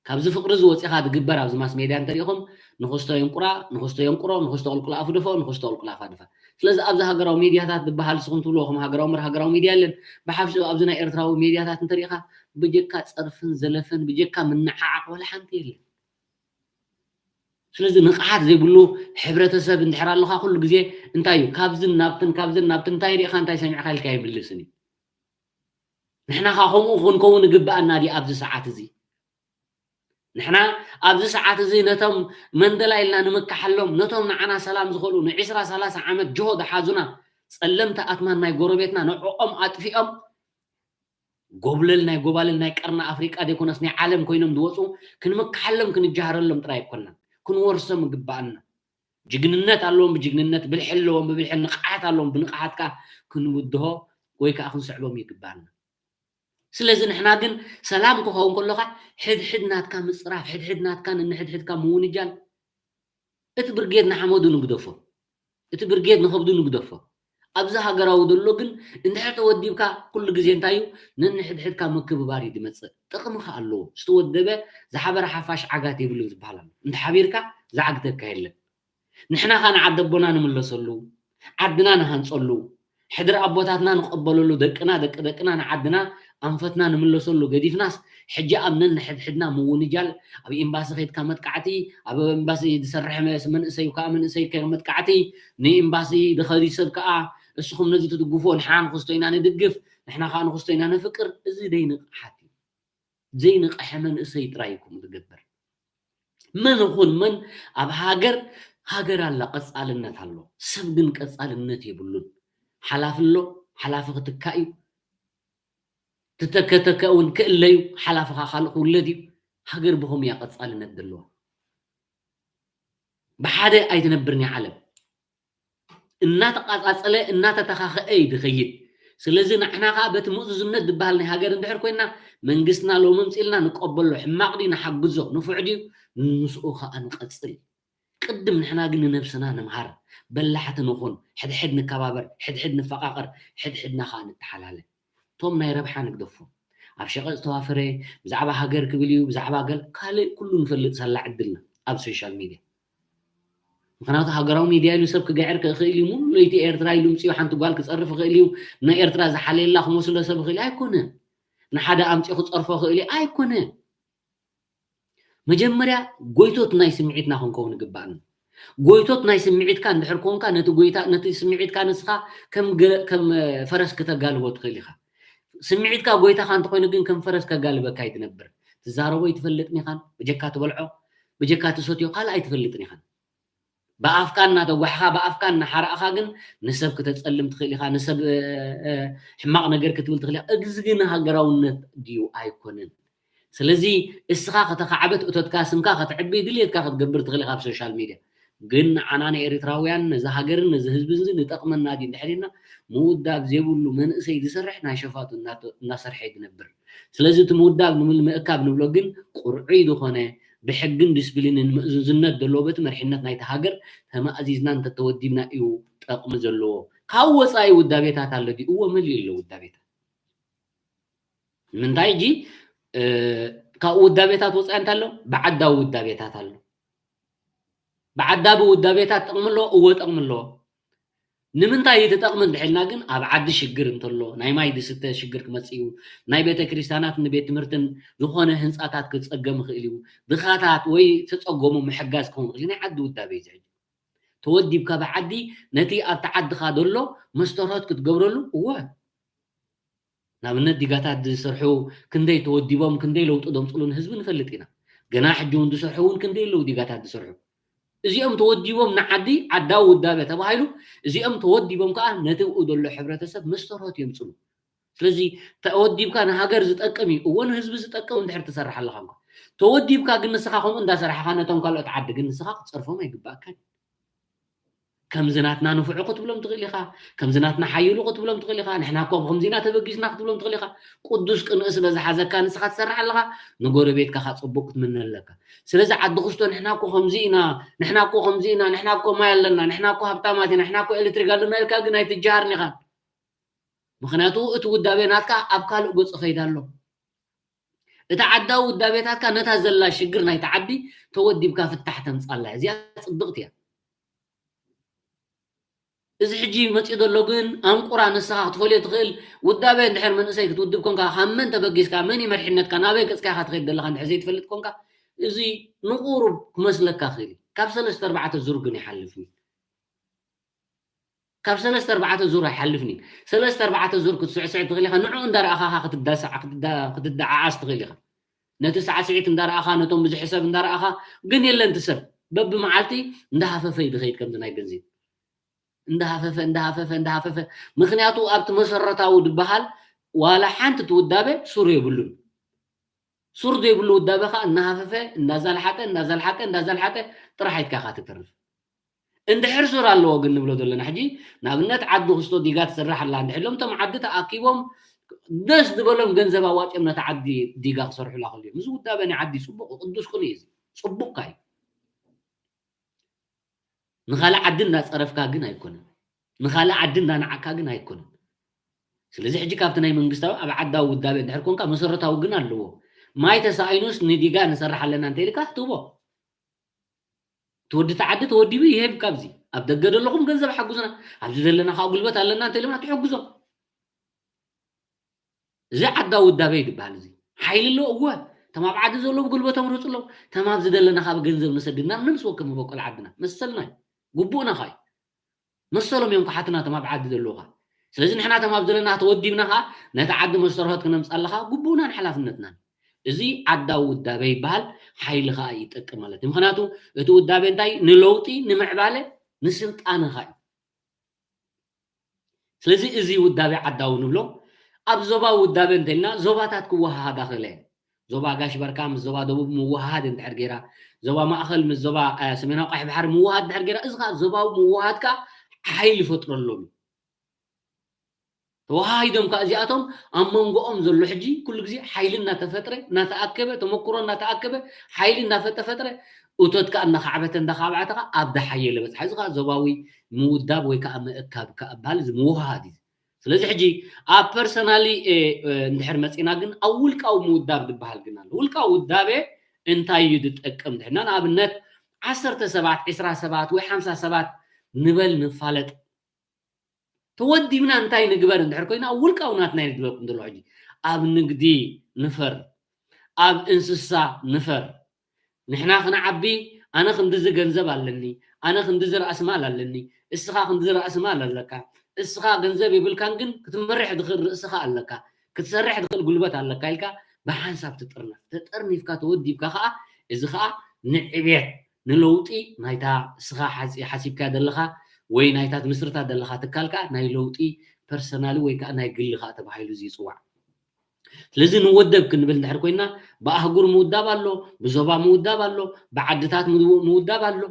ካብዚ ፍቕሪ እዚ ወጺኻ ዝግበር ኣብዚ ማስ ሜድያ እንተሪኢኹም ንኽስቶ የንቁራ፣ ንኽስቶ የንቁሮ፣ ንኽስቶ ቁልቁል ኣፉ ድፎ፣ ንኽስቶ ቁልቁል ኣፋ ድፋ። ስለዚ ኣብዚ ሃገራዊ ሜድያታት ዝበሃል ንስኹም ትብልዎ ከም ሃገራዊ እምበር ሃገራዊ ሜድያ የለን። ብሓፊሱ ኣብዚ ናይ ኤርትራዊ ሜድያታት እንተሪኢኻ ብጀካ ጸርፍን ዘለፈን፣ ብጀካ ምንዓዓቕ ወላ ሓንቲ የለን። ስለዚ ንቕሓት ዘይብሉ ሕብረተሰብ እንድሕር ኣለኻ ኩሉ ግዜ እንታይ እዩ ካብዝን ናብትን፣ ካብዝን ናብትን እንታይ ሪኢኻ እንታይ ሰሚዕካ ኢልካ ኣይምልስን እዩ። ንሕና ኸኣ ከምኡ ክንከውን ይግብኣና ድዩ ኣብዚ ሰዓት እዚ? ንሕና ኣብዚ ሰዓት እዚ ነቶም መንደላ ኢልና ንምክሓሎም፣ ነቶም ንዓና ሰላም ዝኸልኡ፣ ንዒስራ ሰላሳ ዓመት ጅሆ ዝሓዙና ጸለምቲ ኣትማን ናይ ጎረቤትና ንዕኦም ኣጥፊኦም፣ ጎብለል ናይ ጎባልል ናይ ቀርኒ ኣፍሪቃ ዘይኮነስ ናይ ዓለም ኮይኖም ዝወጹ ክንምክሓሎም ክንጀሃረሎም ጥራይ ኣይኮናን፣ ክንወርሶም ይግብኣና። ጅግንነት ኣለዎም ብጅግንነት፣ ብልሒ ኣለዎም ብብልሒ፣ ንቕሓት ኣለዎም ብንቕሓት ከኣ ክንውድሆ ወይ ከኣ ክንስዕቦም ይግብኣና። ስለዚ ንሕና ግን ሰላም ክኸውን ከሎ ከኣ ሕድሕድ ናትካ ምጽራፍ፣ ሕድሕድ ናትካ ነንሕድሕድካ ምውንጃል፣ እቲ ብርጌድ ንሓመዱ ንግደፎ፣ እቲ ብርጌድ ንኸብዱ ንግደፎ። ኣብዚ ሃገራዊ ዘሎ ግን እንድሕር ተወዲብካ ኩሉ ግዜ እንታይ እዩ? ነንሕድሕድካ ምክብባር እዩ ዝመጽእ። ጥቕሚ ከኣ ኣለዎ። ዝተወደበ ዝሓበረ ሓፋሽ ዓጋት የብሉን ዝበሃል ኣሎ። እንተሓቢርካ ዝዓግተካ የለን። ንሕና ኸኣ ንዓዲ ኣቦና ንምለሰሉ፣ ዓድና ንሃንጸሉ፣ ሕድሪ ኣቦታትና ንቐበለሉ፣ ደቅና፣ ደቂ ደቅና ንዓድና ኣንፈትና ንምለሰሉ ገዲፍናስ፣ ሕጂ ኣብ ነንሕድሕድና ምውንጃል፣ ኣብ ኤምባሲ ኸይድካ መጥቃዕቲ፣ ኣብ ኤምባሲ ዝሰርሕ መ-፣ መንእሰይ ከኣ መንእሰይ ከ-፣ መጥቃዕቲ፣ ንኤምባሲ ዝኸዲ ሰብ ከኣ፣ እስኹም ነዚ ትድግፍዎ፣ ንሕና ንኽስቶ ኢና ንድግፍ፣ ንሕና ከኣ ንኽስቶ ኢና ነፍቅር፣ እዚ ዘይንቕሓት እዩ። ዘይንቕሐ መንእሰይ ጥራይ እዩ ከምኡ ዝገብር። መን ይኹን መን ኣብ ሃገር፣ ሃገር ኣላ፣ ቀጻልነት ኣሎ። ሰብ ግን ቀጻልነት የብሉን። ሓላፊ ኣሎ፣ ሓላፊ ክትካእ እዩ። ትተከተከ እውን ክእለ እዩ፣ ሓላፊ ኸኣ ካልእ ክውለድ እዩ። ሃገር ብኸምኡ እያ ቀጻልነት ዘለዋ። ብሓደ ኣይትነብርን እያ ዓለም። እናተቓጻጸለ፣ እናተተኻኸአ እዩ ዝኸይድ። ስለዚ ንሕና ኸኣ በቲ ምእዙዝነት ዝበሃል ናይ ሃገር እንድሕር ኮይንና፣ መንግስትና ሎሚ ኣምጺእልና ንቀበሎ፣ ሕማቕ ድዩ ንሓግዞ፣ ንፉዕ ድዩ፣ ምስኡ ኸኣ ንቐጽል። ቅድም ንሕና ግን ንነብስና ንምሃር፣ በላሕቲ ንኹን፣ ሕድሕድ ንከባበር፣ ሕድሕድ ንፈቓቐር፣ ሕድሕድና ኸኣ ንተሓላለ። እቶም ናይ ረብሓ ንግደፎም። ኣብ ሸቐጥ ዝተዋፈረ፣ ብዛዕባ ሃገር ክብል እዩ፣ ብዛዕባ ገል-፣ ካልእ ኩሉ ንፈልጥ ሳላ ዕድልና ኣብ ሶሻል ሚድያ። ምኽንያቱ ሃገራዊ ሚድያ ኢሉ ሰብ ክግዕር ክኽእል እዩ፣ ሙሉ ለይቲ ኤርትራ ኢሉ ምጽኡ ሓንቲ ጓል ክጸርፍ ይኽእል እዩ፣ ንኤርትራ ዝሓለየላ ክመስሎ ሰብ ይኽእል እዩ፣ ኣይኮነን። ንሓደ ኣምጺኡ ክጸርፎ ይኽእል እዩ፣ ኣይኮነን። መጀመርያ ጎይቶት ናይ ስምዒትና ክንከውን ይግባእና። ጎይቶት ናይ ስምዒትካ እንድሕር ኮንካ፣ ነቲ ጎይታ፣ ነቲ ስምዒትካ ንስኻ ከም ገ-፣ ከም፣ እ፣ ፈረስ ክተጋልቦ ትኽእል ኢኻ። ስምዒትካ ጎይታኻ እንተኾይኑ ግን ከም ፈረስ ከጋልበካ ኣይትነብር። ትዛረቦ ኣይትፈልጥን ኢኻን፣ ብጀካ ትበልዖ፣ ብጀካ ትሰትዮ ካልእ ኣይትፈልጥን ኢኻን። ብኣፍካ እናተጓሕኻ፣ ብኣፍካ እናሓራእኻ ግን ንሰብ ክተጸልም ትኽእል ኢኻ፣ ንሰብ፣ እ፣ እ፣ ሕማቕ ነገር ክትብል ትኽእል ኢኻ። እዚ ግን ሃገራውነት ድዩ? ኣይኮነን። ስለዚ እስኻ ከተኻዕበት እቶትካ ስምካ ከተዕቢ ድልየትካ ክትገብር ትኽእል ኢኻ ኣብ ሶሻል ሚድያ። ግን ንዓና ንኤርትራውያን ነዚ ሃገርን ነዚ ህዝብን እዚ ንጠቕመና ድዩ እንድሕር ኢልና ምውዳብ ዘይብሉ መንእሰይ ዝሰርሕ ናይ ሸፋቱ እናተ-፣ እናሰርሐ እዩ ዝነብር። ስለዚ እቲ ምውዳብ ንምል-፣ ምእካብ ንብሎ ግን ቁርዑይ ዝኾነ ብሕግን ዲስፕሊንን ምእዙዝነት ዘለዎ በቲ መሪሕነት ናይቲ ሃገር ተማእዚዝና እንተተወዲብና እዩ ጠቕሚ ዘለዎ። ካብ ወጻኢ ውዳቤታት ኣሎ ድዩ? እወ መሊኡ ኣሎ ውዳቤታት። ንምንታይ ሕጂ፣ እ፣ ካብ ውዳቤታት ወጻኢ እንታይ ኣሎ? ብዓዳዊ ውዳቤታት ኣሎ። ብዓዳዊ ውዳቤታት ጥቕሚ ኣለዎ? እወ ጥቕሚ ኣለዎ። ንምንታይ እዩ ትጠቕሚ እንድሕልና ግን ኣብ ዓዲ ሽግር እንተሎ፣ ናይ ማይ ዝስተ ሽግር ክመጽእ እዩ፣ ናይ ቤተ ክርስቲያናት ንቤት ትምህርትን ዝኾነ ህንጻታት ክጸገም ይኽእል እዩ፣ ድኻታት ወይ ተጸገሙ ምሕጋዝ ክኸውን ይኽእል እዩ፣ ናይ ዓዲ ውዳቤ እዩ እዚ ሕጂ። ተወዲብካ ብዓዲ ነቲ ኣብቲ ዓድኻ ዘሎ መስተርሆት ክትገብረሉ፣ እወ። ንኣብነት ዲጋታት ዝሰርሑ ክንደይ ተወዲቦም ክንደይ ለውጢ ዘምፅሉ ንህዝቢ ንፈልጥ ኢና። ገና ሕጂ እውን ዝሰርሑ እውን ክንደይ ኣለዉ ዲጋታት ዝሰርሑ። እዚኦም ተወዲቦም ንዓዲ ዓዳዊ ውዳበ ተባሂሉ፣ እዚኦም ተወዲቦም ከዓ ነቲ ብኡ ዘሎ ሕብረተሰብ መስተርሆት የምፅሉ። ስለዚ ተወዲብካ ንሃገር ዝጠቅም እዩ፣ እዎ ንህዝቢ ዝጠቅም እንድሕር ትሰርሕ ኣለኻ እንኳ። ተወዲብካ ግን ንስኻ ከምኡ እንዳሰራሕኻ ነቶም ካልኦት ዓዲ ግን ንስኻ ክትፀርፎም ኣይግባእካን። ከምዚ ናትና ንፉዑ ክትብሎም ትኽእል ኢኻ፣ ከምዚ ናትና ሓይሉ ክትብሎም ትኽእል ኢኻ፣ ንሕና እኮ ብኸምዚ ኢና ተበጊስና ክትብሎም ትኽእል ኢኻ። ቅዱስ ቅንኢ ስለ ዝሓዘካ ንስኻ ትሰርሕ ኣለኻ፣ ንጎረቤትካ ኸኣ ጽቡቕ ክትምነ ኣለካ። ስለዚ ዓዲ ክስቶ ንሕና እኮ ከምዚ ኢና፣ ንሕና እኮ ከምዚ ኢና፣ ንሕና እኮ ማይ ኣለና፣ ንሕና እኮ ሃብታማት ኢና፣ ንሕና እኮ ኤሌክትሪክ ኣለና ኢልካ ግን ኣይትጀሃርን ኢኻ። ምኽንያቱ እቲ ውዳቤ ናትካ ኣብ ካልእ ገጹ ከይድ ኣሎ። እቲ ዓዳዊ ውዳቤታትካ ነታ ዘላ ሽግር ናይቲ ዓዲ ተወዲብካ ፍታሕ ተምጻላ። እዚኣ ጽብቕቲ እያ። እዚ ሕጂ መጺኡ ዘሎ ግን ኣንቁራ ንስኻ ክትፈልዮ ትኽእል ውዳቤ እንድሕር መንእሰይ ክትውድብ ኮንካ ካብ መን ተበጊስካ፣ መን እዩ መሪሕነትካ፣ ናበይ ገጽካ ኢኻ ትኸይድ ዘለኻ እንድሕር ዘይትፈልጥ ኮንካ፣ እዚ ንቑሩብ ክመስለካ ይኽእል እዩ። ካብ ሰለስተ ኣርባዕተ ዙር ግን ይሓልፍ እዩ። ካብ ሰለስተ ኣርባዕተ ዙር ኣይሓልፍን እዩ። ሰለስተ ኣርባዕተ ዙር ክትስዕስዕ ትኽእል ኢኻ። ንዕኡ እንዳረኣኻ ኢኻ ክትዳሳዕ፣ ክትዳ-፣ ክትደዓዓስ ትኽእል ኢኻ። ነቲ ሳዕስዒት እንዳረኣኻ፣ ነቶም ብዙሕ ሰብ እንዳረኣኻ፣ ግን የለን እቲ ሰብ። በብመዓልቲ እንዳሃፈፈ እዩ ዝኸይድ ከምዚ ናይ ቤንዚን። እንዳሃፈፈ፣ እንዳሃፈፈ፣ እንዳሃፈፈ። ምኽንያቱ ኣብቲ መሰረታዊ ዝበሃል ዋላ ሓንቲ እቲ ውዳበ ሱር የብሉን። ሱር ዘይብሉ ውዳበ ኸኣ እናሃፈፈ፣ እንዳዛልሓጠ፣ እንዳዛልሓጠ፣ እንዳዛልሓጠ ጥራሕ ኢትካ ኢኻ ትተርፍ። እንድሕር ሱር ኣለዎ ግን ንብሎ ዘለና ሕጂ፣ ንኣብነት ዓዲ ክስቶ ዲጋ ትስራሕ ኣላ እንድሕር ኢሎም፣ እቶም ዓዲ ተኣኪቦም ደስ ዝበሎም ገንዘብ ኣዋጺኦም ነታ ዓዲ ዲጋ ክሰርሑላ ከልዮም። እዚ ውዳበ ናይ ዓዲ ጽቡቕ ቅዱስ ቅንኢ እዩ። ጽቡቕካ እዩ። ንኻልእ ዓዲ እንዳፀረፍካ ግን ኣይኮነን። ንኻልእ ዓዲ እንዳነዓቅካ ግን ኣይኮነን። ስለዚ ሕጂ ካብቲ ናይ መንግስታዊ ኣብ ዓዳዊ ውዳቤ እንድሕር ኮንካ መሰረታዊ ግን ኣለዎ። ማይ ተሳኢኑስ ንዲጋ ንሰርሕ ኣለና እንተኢልካ ትህቦ። እቲ ወዲ እቲ ዓዲ ተወዲቡ ይህብ ካብዚ። ኣብ ደገ ዘለኹም ገንዘብ ሓጉዝና፣ ኣብዚ ዘለና ከዓ ጉልበት ኣለና እንተኢሎም ትሕግዞም። እዚ ዓዳዊ ውዳቤ እዩ ዝበሃል። እዚ ሓይሊ ኣሎ እወ። ተም ኣብ ዓዲ ዘለዉ ብጉልበቶም ርፁ ኣለዉ። ተም ኣብዚ ዘለና ካብ ገንዘብ ንሰድድ ናብ ነብሲ ወከፍ መበቆል ዓድና መሰልና እዩ። ግቡእና ከዓ እዩ። መሰሎም እዮም ክሓትና ተም ኣብ ዓዲ ዘለዉ ከዓ። ስለዚ ንሕና ተም ኣብ ዘለና ተወዲብና ከዓ ነቲ ዓዲ መስተርሆት ክነምፃለኻ ግቡእናን ሓላፍነትናን። እዚ ዓዳዊ ውዳቤ ይበሃል። ሓይሊ ከዓ ይጠቅም ማለት እዩ። ምክንያቱ እቲ ውዳቤ እንታይ? ንለውጢ፣ ንምዕባለ፣ ንስልጣነ ከዓ እዩ። ስለዚ እዚ ውዳቤ ዓዳዊ ንብሎ። ኣብ ዞባዊ ውዳቤ እንተልና ዞባታት ክወሃሃዳ ክእለ እየን። ዞባ ጋሽ በርካ ምስ ዞባ ደቡብ ምውሃሃድ እንድሕር ገይራ፣ ዞባ ማእኸል ምስ ዞባ ሰሜናዊ ቀይሕ ባሕሪ ምውሃድ እንድሕር ገይራ፣ እዚ ከዓ ዞባዊ ምውሃድ ከዓ ሓይሊ ይፈጥረሎም እዩ። ተወሃሂዶም ከዓ እዚኣቶም ኣብ መንጎኦም ዘሎ ሕጂ ኩሉ ግዜ ሓይሊ እናተፈጥረ እናተኣከበ፣ ተመክሮ እናተኣከበ፣ ሓይሊ እናፈጠፈጥረ፣ እቶት ከዓ እናኻዕበተ እንዳኻብዓተ ከዓ ኣብ ደሓየለ በፅሓ። እዚ ከዓ ዞባዊ ምውዳብ ወይ ከዓ ምእካብ ከዓ እበሃል። እዚ ምውሃሃድ እዩ። ስለዚ ሕጂ ኣብ ፐርሰናሊ እንድሕር መፂና ግን ኣብ ውልቃዊ ምውዳብ ዝበሃል ግን ኣሎ። ውልቃዊ ውዳቤ እንታይ እዩ ዝጠቅም ድሕና ንኣብነት ዓሰርተ ሰባት፣ ዕስራ ሰባት ወይ ሓምሳ ሰባት ንበል ንፋለጥ። ተወዲብና እንታይ ንግበር እንድሕር ኮይና ኣብ ውልቃዊ ናትና እዩ ዝብለኩም ዘሎ። ሕጂ ኣብ ንግዲ ንፈር፣ ኣብ እንስሳ ንፈር። ንሕና ክንዓቢ ኣነ ክንድዚ ገንዘብ ኣለኒ፣ ኣነ ክንድዚ ራእሲ ማል ኣለኒ፣ እስኻ ክንድዚ ራእሲ ማል ኣለካ፣ እስኻ ገንዘብ የብልካን ግን ክትመርሕ ትኽእል ርእስኻ ኣለካ፣ ክትሰርሕ ትኽእል ጉልበት ኣለካ ኢልካ ብሓንሳብ ትጥርነፍ። ተጠርኒፍካ ተወዲብካ ከዓ እዚ ከዓ ንዕብየት ንለውጢ ናይታ እስኻ ሓሲ- ሓሲብካያ ዘለኻ ወይ ናይታ ትምስርታ ዘለኻ ትካል ከዓ ናይ ለውጢ ፐርሰናሊ ወይ ከዓ ናይ ግሊ ከዓ ተባሂሉ እዚ ይፅዋዕ። ስለዚ ንወደብ ክንብል እንድሕር ኮይና ብኣህጉር ምውዳብ ኣሎ፣ ብዞባ ምውዳብ ኣሎ፣ ብዓድታት ምው- ምውዳብ ኣሎ።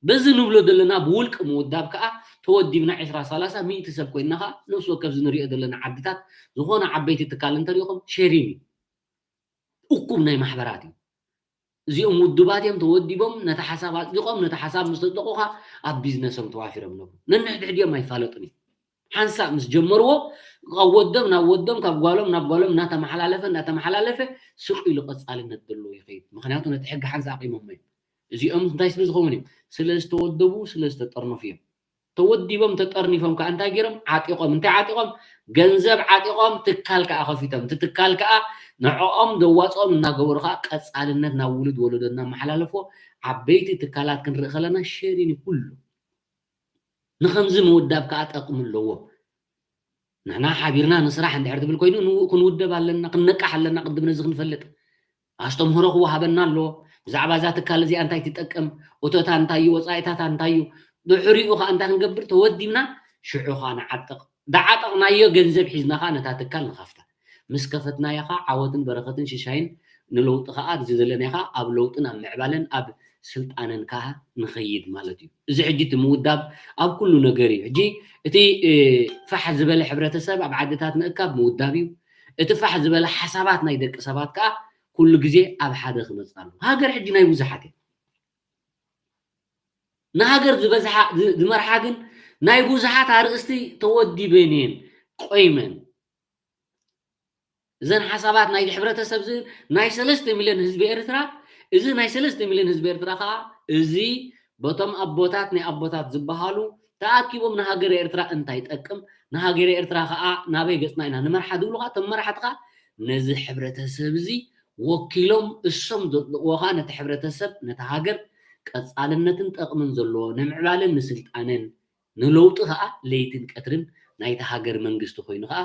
በዚ ንብሎ ዘለና ብውልቂ ምውዳብ ከዓ ተወዲብና ዕስራ፣ ሰላሳ፣ ሚእቲ ሰብ ኮይና ከዓ ነፍሲ ወከፍ እዚ ንሪኦ ዘለና ዓድታት ዝኾነ ዓበይቲ ትካል እንተሪኢኹም ሼሪን እዩ። እኩብ ናይ ማሕበራት እዩ። እዚኦም ውዱባት እዮም ተወዲቦም ነቲ ሓሳብ ኣፅዲቖም ነቲ ሓሳብ ምስ ተጠቑኻ ኣብ ቢዝነሶም ተዋፊሮም ነብሩ ነንሕድሕዲኦም ኣይፋለጡን እዮም። ሓንሳብ ምስ ጀመርዎ ካብ ወዶም ናብ ወዶም ካብ ጓሎም ናብ ጓሎም እናተመሓላለፈ እናተመሓላለፈ ስቕ ኢሉ ቀፃልነት ዘለዎ ይኸይድ። ምክንያቱ ነቲ ሕጊ ሓንሳብ ኣቂሞሞ እዮም። እዚኦም እንታይ ስለ ዝኸውን እዮም? ስለ ዝተወደቡ ስለ ዝተጠርነፉ እዮም። ተወዲቦም ተጠርኒፎም ከዓ እንታይ ገይሮም? ዓጢቖም። እንታይ ዓጢቖም? ገንዘብ ዓጢቖም ትካል ከዓ ከፊቶም። እቲ ትካል ከዓ ንዕኦም ዘዋፅኦም እናገበሩ ከዓ ቀፃልነት ናብ ውሉድ ወለዶ እናመሓላለፎ ዓበይቲ ትካላት ክንርኢ ከለና ሸሪን ኩሉ ንከምዚ ምውዳብ ከዓ ጠቕሚ ኣለዎ። ንሕና ሓቢርና ንስራሕ እንድሕር ትብል ኮይኑ ንውኡ ክንውደብ ኣለና፣ ክንነቃሕ ኣለና። ቅድም ነዚ ክንፈልጥ ኣስተምህሮ ክወሃበና ኣለዎ። ብዛዕባ እዛ ትካል እዚኣ እንታይ ትጠቅም፣ እቶታ እንታይ እዩ፣ ወፃኢታታ እንታይ እዩ፣ ድሕሪኡ ከዓ እንታይ ክንገብር ተወዲብና ሽዑ ከዓ ንዓጥቕ። ዳዓጠቕናዮ ገንዘብ ሒዝና ከዓ ነታ ትካል ንኸፍታ። ምስ ከፈትናዮ ከዓ ዓወትን በረኸትን ሽሻይን ንለውጢ ከዓ እዚ ዘለና ከዓ ኣብ ለውጥን ኣብ ምዕባለን ኣብ ስልጣነን ከዓ ንኸይድ ማለት እዩ። እዚ ሕጂ እቲ ምውዳብ ኣብ ኩሉ ነገር እዩ። ሕጂ እቲ ፋሕ ዝበለ ሕብረተሰብ ኣብ ዓድታት ምእካብ ምውዳብ እዩ። እቲ ፋሕ ዝበለ ሓሳባት ናይ ደቂ ሰባት ከዓ ኩሉ ግዜ ኣብ ሓደ ክመፅእ ኣለዎ። ሃገር ሕጂ ናይ ብዙሓት እያ። ንሃገር ዝበዝሓ ዝመርሓ ግን ናይ ብዙሓት ኣርእስቲ ተወዲበን እየን ቆይመን። እዘን ሓሳባት ናይ ሕብረተሰብ ናይ ሰለስተ ሚልዮን ህዝቢ ኤርትራ፣ እዚ ናይ ሰለስተ ሚልዮን ህዝቢ ኤርትራ ከዓ እዚ በቶም ኣቦታት ናይ ኣቦታት ዝበሃሉ ተኣኪቦም ንሃገረ ኤርትራ እንታይ ይጠቅም፣ ንሃገረ ኤርትራ ከዓ ናበይ ገፅና ኢና ንመርሓ ዝብሉ ከዓ እቶም መራሕቲ ከዓ ነዚ ሕብረተሰብ እዚ ወኪሎም እሶም ዘፅድቕዎ ከዓ ነቲ ሕብረተሰብ ነቲ ሃገር ቀፃልነትን ጠቕምን ዘለዎ ንምዕባለን ንስልጣነን ንለውጢ ከዓ ለይትን ቀትርን ናይታ ሃገር መንግስቲ ኮይኑ ከዓ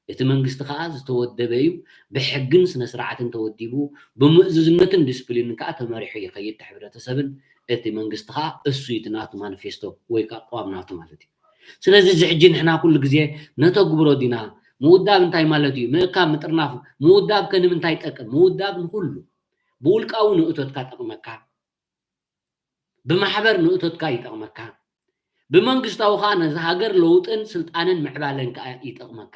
እቲ መንግስቲ ከዓ ዝተወደበ እዩ። ብሕግን ስነ ስርዓትን ተወዲቡ ብምእዙዝነትን ዲስፕሊንን ከዓ ተመሪሑ ይኸይድ። እቲ ሕብረተሰብን እቲ መንግስቲ ከዓ እሱ እዩ እቲ ናቱ ማኒፌስቶ ወይ ከዓ ቅዋም ናቱ ማለት እዩ። ስለዚ እዚ ሕጂ ንሕና ኩሉ ግዜ ነተግብሮ ዲና? ምውዳብ እንታይ ማለት እዩ? ምእካብ ምጥርናፍ ምውዳብ ከ ንምንታይ ይጠቅም? ምውዳብ ንኩሉ ብውልቃዊ ንእቶትካ ጠቕመካ ብማሕበር ንእቶትካ ይጠቕመካ። ብመንግስታዊ ከዓ ነዚ ሃገር ለውጥን ስልጣንን ምዕባለን ከዓ ይጠቕመካ።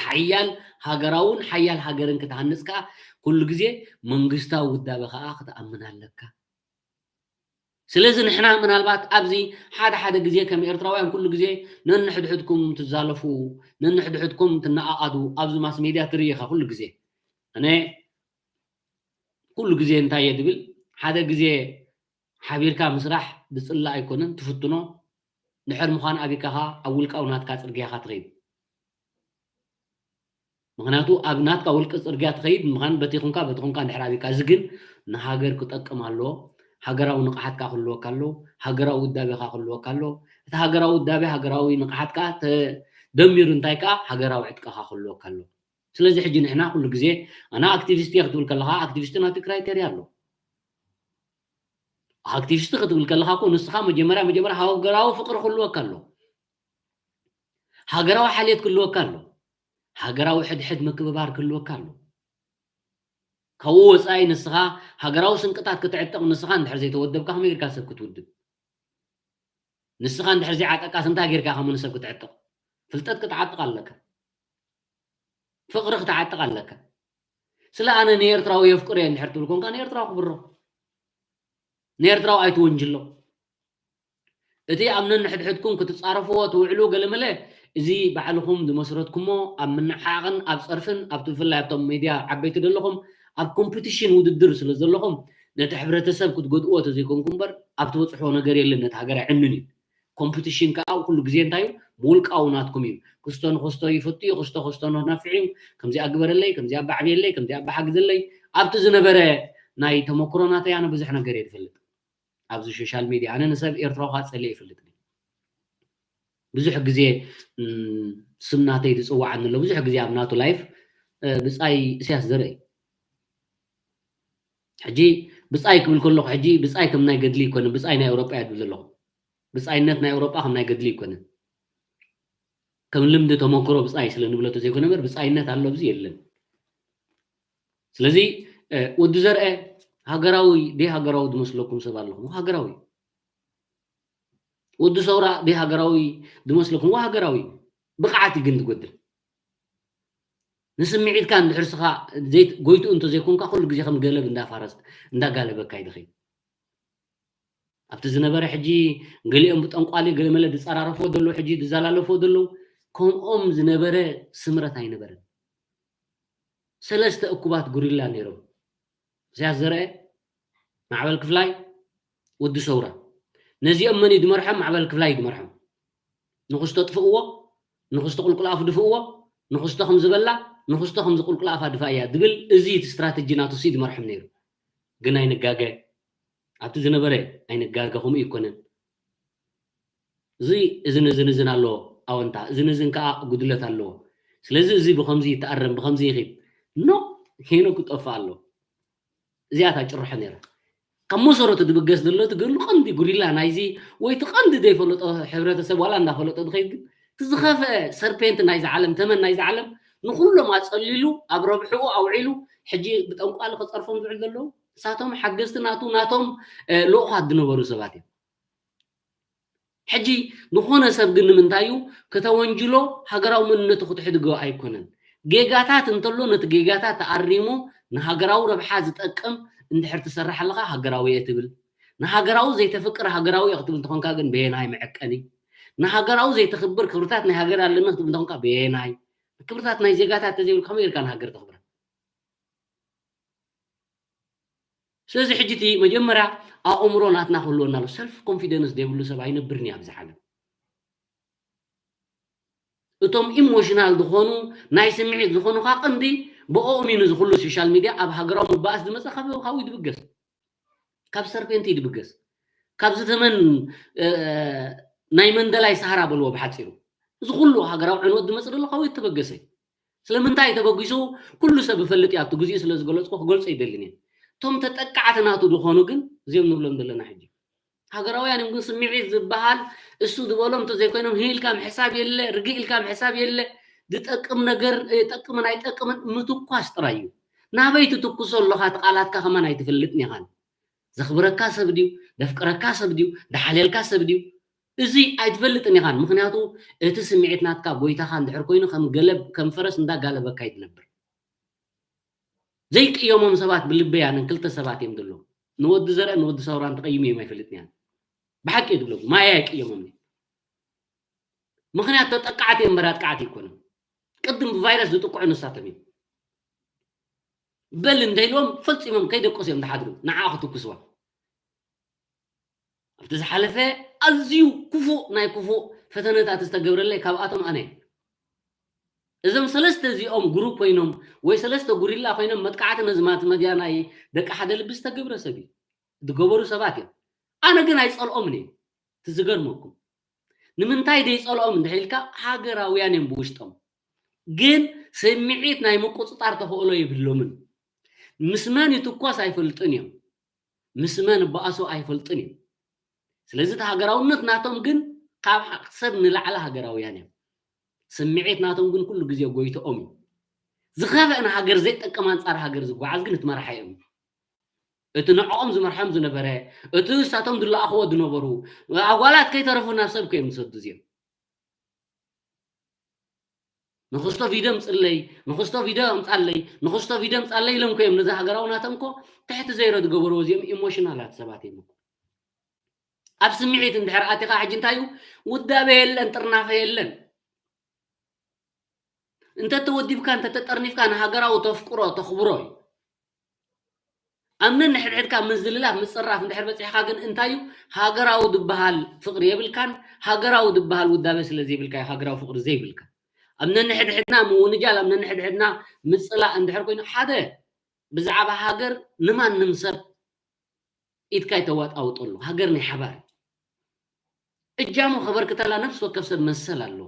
ሓያል ሃገራውን ሓያል ሃገርን ክትሃንፅ ከዓ ኩሉ ግዜ መንግስታዊ ውዳበ ከዓ ክትኣምን ኣለካ። ስለዚ ንሕና ምናልባት ኣብዚ ሓደ ሓደ ግዜ ከም ኤርትራውያን ኩሉ ግዜ ነንሕድሕድኩም ትዛለፉ፣ ነንሕድሕድኩም ትነኣኣዱ ኣብዚ ማስ ሜድያ ትርኢ ኢኻ ኩሉ ግዜ። ኣነ ኩሉ ግዜ እንታይ እየ ድብል፣ ሓደ ግዜ ሓቢርካ ምስራሕ ብጽላእ ኣይኮነን፣ ትፍትኖ። ድሕር ምዃን ኣቢካ ኸኣ ኣብ ውልቃዊ ናትካ ጽርግያ ኢኻ ትኸይድ። ምኽንያቱ ኣብ ናትካ ውልቂ ጽርግያ ትኸይድ ምዃን በቲ ኹንካ በቲ ኹንካ እንድሕር ኣቢካ፣ እዚ ግን ንሃገር ክጠቅም ኣለዎ። ሃገራዊ ንቕሓትካ ክህልወካ ኣለዎ። ሃገራዊ ውዳቤኻ ክህልወካ ኣለዎ። እቲ ሃገራዊ ውዳቤ፣ ሃገራዊ ንቕሓትካ ተደሚሩ እንታይ ከኣ ሃገራዊ ዕጥቅኻ ክህልወካ ኣለዎ። ስለዚ ሕጂ ንሕና ኩሉ ግዜ ኣነ ኣክቲቪስት እየ ክትብል ከለኻ፣ ኣክቲቪስት ናቱ ክራይቴርያ ኣሎ። ኣክቲቪስት ክትብል ከለኻ እኮ ንስኻ መጀመርያ መጀመርያ ሃገራዊ ፍቕሪ ክህልወካ ኣሎ። ሃገራዊ ሓልዮት ክህልወካ ኣሎ። ሃገራዊ ሕድሕድ ምክብባር ክህልወካ ኣሎ። ካብኡ ወጻኢ ንስኻ ሃገራዊ ስንቅታት ክትዕጥቕ ንስኻ እንድሕር ዘይተወደብካ ከመይ ጌርካ ሰብ ክትውድብ? ንስኻ እንድሕር ዘይዓጠቃስ እንታይ ጌርካ ከመ ንሰብ ክትዕጥቕ? ፍልጠት ክትዓጥቕ ኣለካ። ፍቕሪ ክትዓጥቕ ኣለካ። ስለ ኣነ ንኤርትራዊ የፍቅሮ እየ እንድሕር ትብል ኮንካ ንኤርትራዊ ክብሮ። ንኤርትራዊ ኣይትወንጅሎ። እቲ ኣብ ነንሕድሕድኩም ክትጻረፍዎ ትውዕሉ ገለመለ፣ እዚ ባዕልኹም ዝመስረትኩሞ ኣብ ምንዕሓቕን ኣብ ጸርፍን ኣብቲ ብፍላይ ኣብቶም ሜድያ ዓበይቲ ዘለኹም ኣብ ኮምፒቲሽን ውድድር ስለ ዘለኹም ነቲ ሕብረተሰብ ክትጎድእዎ ተዘይኮንኩም እምበር ኣብ ትበጽሕዎ ነገር የለን። ነቲ ሃገር ኣይዕንን እዩ። ኮምፒቲሽን ከኣ ኩሉ ግዜ እንታይ እዩ? ብውልቃዊ ናትኩም እዩ። ክስቶ ንኽስቶ ይፈቱ እዩ፣ ክስቶ ክስቶ ነናፍዕ እዩ። ከምዚኣ ግበረለይ፣ ከምዚኣ ኣባዕብየለይ፣ ከምዚኣ ኣባሓግዘለይ። ኣብቲ ዝነበረ ናይ ተመክሮ ናተይ ኣነ ብዙሕ ነገር እየ ዝፈልጥ። ኣብዚ ሶሻል ሚድያ ኣነ ንሰብ ኤርትራዊ ካብ ጸልየ ይፈልጥ። ብዙሕ ግዜ እም፣ ስም ናተይ ዝጽውዓኒ ኣሎ። ብዙሕ ግዜ ኣብ ናቱ ላይፍ እ፣ ብጻይ እስያስ ዘርእ እዩ። ሕጂ ብጻይ ክብል ከለኹ ሕጂ ብጻይ ከም ናይ ገድሊ ይኮነ፣ ብጻይ ናይ ኤውሮጳ እየ ዝብል ዘለኹ። ብጻይነት ናይ ኤውሮጳ ከም ናይ ገድሊ ይኮነ። ከም ልምዲ ተመክሮ ብጻይ ስለ ንብሎ ተዘይኮነ እምበር ብጻይነት ኣሎ ኣብዚ የለን። ስለዚ እ፣ ወዲ ዘርአ ሃገራዊ ደይ ሃገራዊ ዝመስለኩም ሰብ ኣለኹም። ሃገራዊ ወዲ ሰውራ ደይ ሃገራዊ ዝመስለኩም። ሃገራዊ ብቕዓት እዩ ግን ዝጎድል። ንስምዒትካ እንድሕር ስኻ ዘይት-፣ ጎይትኡ እንተዘይኮንካ ኩሉ ግዜ ከም ገለብ እንዳፋረስ እንዳጋለበካ ይድኸይ። ኣብቲ ዝነበረ ሕጂ ገሊኦም ብጠንቋሊ ገለመለ ዝጸራረፎ ዘለዉ፣ ሕጂ ዝዘላለፎ ዘለዉ፣ ከምኦም ዝነበረ ስምረት ኣይነበረን። ሰለስተ እኩባት ጉሪላ ነይሮም። ኢሳያስ ዘርአ፣ ማዕበል ክፍላይ፣ ወዲ ሰውራ። ነዚኦም መን እዩ ዝመርሖም? ማዕበል ክፍላይ እዩ ዝመርሖም። ንኽስቶ ጥፍእዎ፣ ንኽስቶ ቁልቁል ኣፉ ድፍእዎ፣ ንኽስቶ ከም ዝበላ፣ ንኽስቶ ከም ዝቁልቁል ኣፋ ድፋእያ ዝብል እዚ እቲ ስትራተጂ ናቱ ሲ ዝመርሖም ነይሩ። ግን ኣይንጋገ፣ ኣብቲ ዝነበረ ኣይንጋገ፣ ከምኡ ይኮነን። እዚ እዝን እዝን እዝን ኣለዎ ኣወንታ፣ እዝን እዝን ከዓ ጉድለት ኣለዎ። ስለዚ እዚ ብኸምዚ ይተኣረም፣ ብኸምዚ ይኺድ። ኖ፣ ሄኖክ ክጠፍእ ኣለዎ። እዚኣ እታ ጭርሖ ነይራ። ካብ መሰረቱ ድብገስ ዘሎ እቲ ገሉ ቀንዲ ጉሪላ ናይዚ ወይ እቲ ቀንዲ ዘይፈለጦ ሕብረተሰብ ዋላ እንዳፈለጦ ድኸይድ ግን እቲ ዝኸፍአ ሰርፔንት ናይዚ ዓለም ተመን ናይዚ ዓለም ንኩሎም ኣጸሊሉ ኣብ ረብሕኡ ኣውዒሉ ሕጂ ብጠንቋሊ ከጸርፎም ዝውዕል ዘለዉ ንሳቶም ሓገዝቲ ናቱ ናቶም እ፣ ልኡኻት ዝነበሩ ሰባት እዮም። ሕጂ ዝኾነ ሰብ ግን ንምንታይ እዩ ከተወንጅሎ ሃገራዊ መንነቱ ክትሕድጎ ኣይኮነን። ጌጋታት እንተሎ ነቲ ጌጋታት ተኣሪሙ ንሃገራዊ ረብሓ ዝጠቅም እንድሕር ትሰርሕ ኣለኻ ሃገራዊ እየ ትብል። ንሃገራዊ ዘይተፍቅር ሃገራዊ እየ ክትብል እንተኾንካ ግን በየናይ መዐቀኒ? ንሃገራዊ ዘይተኽብር ክብርታት ናይ ሃገር ኣለኒ ክትብል እንተኾንካ በየናይ? ክብርታት ናይ ዜጋታት ተዘይብልካ ከመይ ጌርካ ንሃገር ተኽብራ? ስለዚ ሕጂ እቲ መጀመርያ ኣእምሮ ናትና ክህልወና ኣሎ። ሰልፍ ኮንፊደንስ ዘይብሉ ሰብ ኣይነብርን እዩ ኣብዚ ዓለም። እቶም ኢሞሽናል ዝኾኑ ናይ ስምዒት ዝኾኑ ከዓ ቀንዲ ብኦም እዩ ንዚ ኩሉ ሶሻል ሚድያ ኣብ ሃገራዊ ምባእስ ዝመፀ ካብ ካብኡ ድብገስ ካብ ሰርፔንቲ ድብገስ ካብዚ ተመን እ፣ ናይ መንደላይ ሰሃራ በልዎ ብሓፂሩ እዚ ኩሉ ሃገራዊ ዕንወት ዝመፅእ ዘሎ ካብኡ ተበገሰ እዩ። ስለምንታይ ተበጊሱ ኩሉ ሰብ ይፈልጥ እዩ ኣብቲ ግዜኡ ስለ ዝገለፅኩ ክገልፆ ይደልን እየ። እቶም ተጠቃዕቲ ናቱ ዝኾኑ ግን እዚኦም ንብሎም ዘለና ሕጂ ሃገራውያን እዮም ግን ስምዒት ዝበሃል እሱ ዝበሎም እንተዘይኮይኖም ህይ ኢልካ ምሕሳብ የለ ርግእ ኢልካ ምሕሳብ የለ ዝጠቅም ነገር ይጠቅምን ኣይጠቅምን ምትኳስ ጥራይ እዩ። ናበይ ትትኩሶ ኣለኻ እቲ ቃላትካ ከማን ኣይትፈልጥን ኢኻን። ዘኽብረካ ሰብ ድዩ ዘፍቅረካ ሰብ ድዩ ዝሓልየልካ ሰብ ድዩ እዚ ኣይትፈልጥን ኢኻን ምኽንያቱ እቲ ስምዒት ናትካ ጎይታኻ እንድሕር ኮይኑ ከም ገለብ ከም ፈረስ እንዳጋለበካ እዩ ዝነብር። ዘይቅየሞም ሰባት ብልበይ ኣነን ክልተ ሰባት እዮም ዘለዉ። ንወዲ ዘርአ ንወዲ ሰውራን ተቐይሙ እዮም ኣይፈልጥን እያን። ብሓቂ እየ ዝብለኩም፣ ማይ ኣይቅየሞም። ምኽንያት ተጠቃዕቲ እዮም እምበር ኣጥቃዕቲ ኣይኮኑን። ቅድም ብቫይረስ ዝጥቅዑ ንሳቶም እዮም። በል እንተኢልዎም ፈጺሞም ከይደቀሱ እዮም ዝሓድሩ፣ ንዓ ክትኩስዋ። ኣብቲ ዝሓለፈ ኣዝዩ ክፉእ ናይ ክፉእ ፈተነታት ዝተገብረለይ ካብኣቶም ኣነ እየ። እዞም ሰለስተ እዚኦም ግሩፕ ኮይኖም ወይ ሰለስተ ጉሪላ ኮይኖም መጥቃዕቲ ነዚ ማስ መድያ ናይ ደቂ ሓደ ልቢ ዝተገብረ ሰብ እዩ ዝገበሩ ሰባት እዮም። ኣነ ግን ኣይጸልኦምን እየ። እቲ ዝገርመኩም ንምንታይ ደይጸልኦም እንድሕር ኢልካ ሃገራውያን እዮም ብውሽጦም፣ ግን ስምዒት ናይ ምቁጽጻር ተኽእሎ የብሎምን። ምስ መን ይትኮስ ኣይፈልጡን እዮም። ምስ መን ይበኣሱ ኣይፈልጡን እዮም። ስለዚ እቲ ሃገራውነት ናቶም ግን ካብ ሰብ ንላዕሊ ሃገራውያን እዮም። ስምዒት ናቶም ግን ኩሉ ግዜ ጎይትኦም እዩ። ዝኸፍአ ንሃገር ዘይጠቅም ኣንጻር ሃገር ዝጓዓዝ ግን እቲ መራሒ እዮም። እቲ ንዕኦም ዝመርሖም ዝነበረ፣ እቲ ንሳቶም ዝለኣኽዎ ዝነበሩ ኣጓላት ከይተረፉ ናብ ሰብ ከዮም ዝሰዱ እዚኦም። ንክስቶ ቪድዮ ምፅለይ፣ ንክስቶ ቪድዮ ምፃለይ፣ ንክስቶ ቪድዮ ምፃለይ ኢሎም ኮዮም ነዚ ሃገራዊ ናቶም እኮ ትሕቲ ዘይሮ ዝገበርዎ እዚኦም ኢሞሽናላት ሰባት እዮም እኮ። ኣብ ስምዒት እንድሕር ኣቲኻ ሕጂ እንታይ እዩ ውዳበ የለን፣ ጥርናፈ የለን። እንተተወዲብካ እንተተጠርኒፍካ ንሃገራዊ ተፍቅሮ ተኽብሮ እዩ። ኣብ ነንሕድሕድካ ምዝልላፍ ምፅራፍ እንድሕር በፂሕካ ግን እንታይ እዩ ሃገራዊ ዝበሃል ፍቅሪ የብልካን። ሃገራዊ ዝበሃል ውዳበ ስለ ዘይብልካ እዩ ሃገራዊ ፍቅሪ ዘይብልካ። ኣብ ነንሕድሕድና ምውንጃል ኣብ ነንሕድሕድና ምፅላእ እንድሕር ኮይኑ ሓደ ብዛዕባ ሃገር ንማንም ሰብ ኢድካ ይተዋጣውጠሉ። ሃገር ናይ ሓባር እጃሙ ከበርክተላ ነፍሲ ወከፍ ሰብ መሰል ኣለዎ።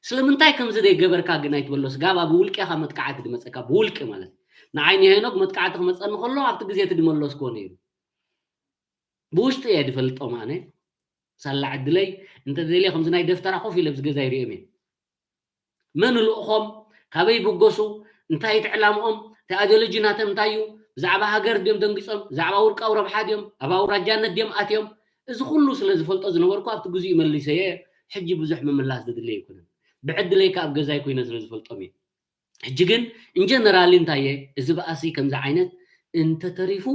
ስለምንታይ ከምዚ ዘይገበርካ ግን ኣይትበሎስ። ጋባ ብውልቂ ኢኻ መጥቃዕቲ ድመፀካ ብውልቂ ማለት ንዓይ ንሄኖክ መጥቃዕቲ ክመፀኒ ከሎ ኣብቲ ግዜ እቲ ድመለስክዎ ነይሩ። ብውሽጢ እየ ድፈልጦም ኣነ ሳላ ዕድለይ እንተደልየ ከምዚ ናይ ደፍተራ ኮፍ ኢለ ኣብዚ ገዛ ይሪኦም እየ። መን ልእኾም፣ ካበይ ይብገሱ፣ እንታይ እቲ ዕላምኦም፣ እቲ ኣዲዮሎጂ ናቶም እንታይ እዩ፣ ብዛዕባ ሃገር ድዮም ደንጊጾም፣ ብዛዕባ ውልቃዊ ረብሓ ድዮም፣ ኣብ ኣውራጃነት ድዮም ኣትዮም፣ እዚ ኩሉ ስለ ዝፈልጦ ዝነበርኩ ኣብቲ ግዜኡ መሊሰየ። ሕጂ ብዙሕ ምምላስ ዘድልየ ኣይኮነን። ብዕድለይ ከኣ ኣብ ገዛይ ኮይነ ስለ ዝፈልጦም እየ። ሕጂ ግን እንጀነራሊ እንታይ እየ፣ እዚ በኣሲ ከምዚ ዓይነት እንተተሪፉ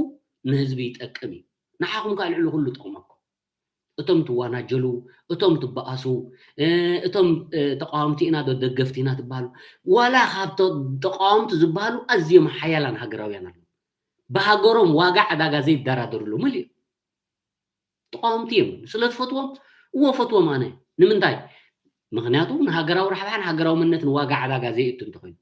ንህዝቢ ይጠቅም እዩ። ንዓኹም ከኣ ልዕሊ ኩሉ ጠቕመኩም። እቶም ትዋናጀሉ፣ እቶም ትበኣሱ፣ እቶም ተቃወምቲ ኢና ዶ ደገፍቲ ኢና ትበሃሉ፣ ዋላ ካብ ተቃወምቲ ዝበሃሉ ኣዝዮም ሓያላን ሃገራውያን ኣለዉ። ብሃገሮም ዋጋ ዕዳጋ ዘይደራደርሉ ምልእ ተቃወምቲ እዮም። ስለ ትፈትዎም እዎ ፈትዎም ኣነ። ንምንታይ? ምክንያቱ ንሃገራዊ ራሕባሕን ሃገራዊ መንነትን ዋጋ ዕዳጋ ዘይእቱ እንተኮይኑ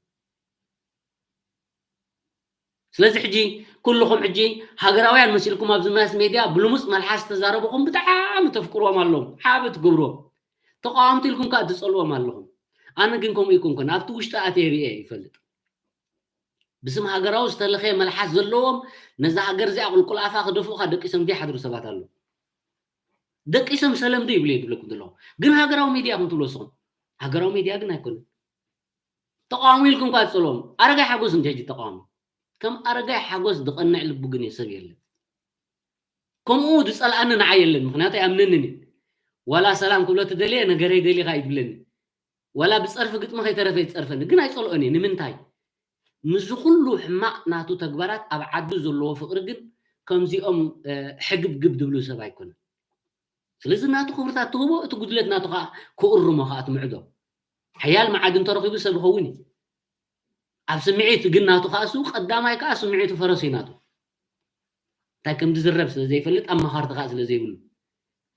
ስለዚ ሕጂ ኩልኹም ሕጂ ሃገራውያን መሲልኩም ኣብዚ ማስ ሜድያ ብልሙፅ መልሓስ ተዛረብኹም ብጣዕሚ ተፍቅርዎም ኣለኹም ሓቢ ትገብርዎም ተቃወምቲ ኢልኩም ከዓ ትፀልዎም ኣለኹም ኣነ ግን ከምኡ ይኮንኩን ኣብቲ ውሽጢ ኣትየ ርየ ይፈልጥ ብስም ሃገራዊ ዝተለኸየ መልሓስ ዘለዎም ነዛ ሃገር እዚኣ ቁልቁል ኣፋ ክደፍኡካ ደቂሶም ዘይሓድሩ ሰባት ኣለዉ ደቂሶም ሰለምዶ ይብሉ እየ ዝብለኩም ዘለኹ ግን ሃገራዊ ሜድያ ኢኹም ትብሉ ስኹም ሃገራዊ ሜድያ ግን ኣይኮነን ተቃዋሚ ኢልኩም እኳ ትጸልዎም ኣረጋይ ሓጎስ እንተ ሕጂ ተቃዋሚ ከም ኣረጋይ ሓጎስ ዝቐንዕ ልቡ ግን ሰብ የለን ከምኡ ዝጸልኣኒ ንዓ የለን ምክንያቱ ኣይኣምነንን እዩ ዋላ ሰላም ክብሎ ትደልየ ነገረይ ደሊኻ ይብለኒ ዋላ ብጸርፊ ግጥሚ ከይተረፈ ይጸርፈኒ ግን ኣይጸልኦን እየ ንምንታይ ምስዚ ኩሉ ሕማቕ ናቱ ተግባራት ኣብ ዓዱ ዘለዎ ፍቕሪ ግን ከምዚኦም ሕግብግብ ዝብሉ ሰብ ኣይኮነን ስለዚ ናቱ ክብርታት ትህቦ እቲ ጉድለት ናቱ ከዓ ክእርሞ ከዓ ትምዕዶ ሓያል መዓድን ተረኺቡ ሰብ ይኸውን እዩ ኣብ ስምዒት ግን ናቱ ከዓ እሱ ቀዳማይ ከዓ ስምዒቱ ፈረሱ እዩ ናቱ እንታይ ከም ዝዝረብ ስለ ዘይፈልጥ ኣማኻርቲ ከዓ ስለ ዘይብሉ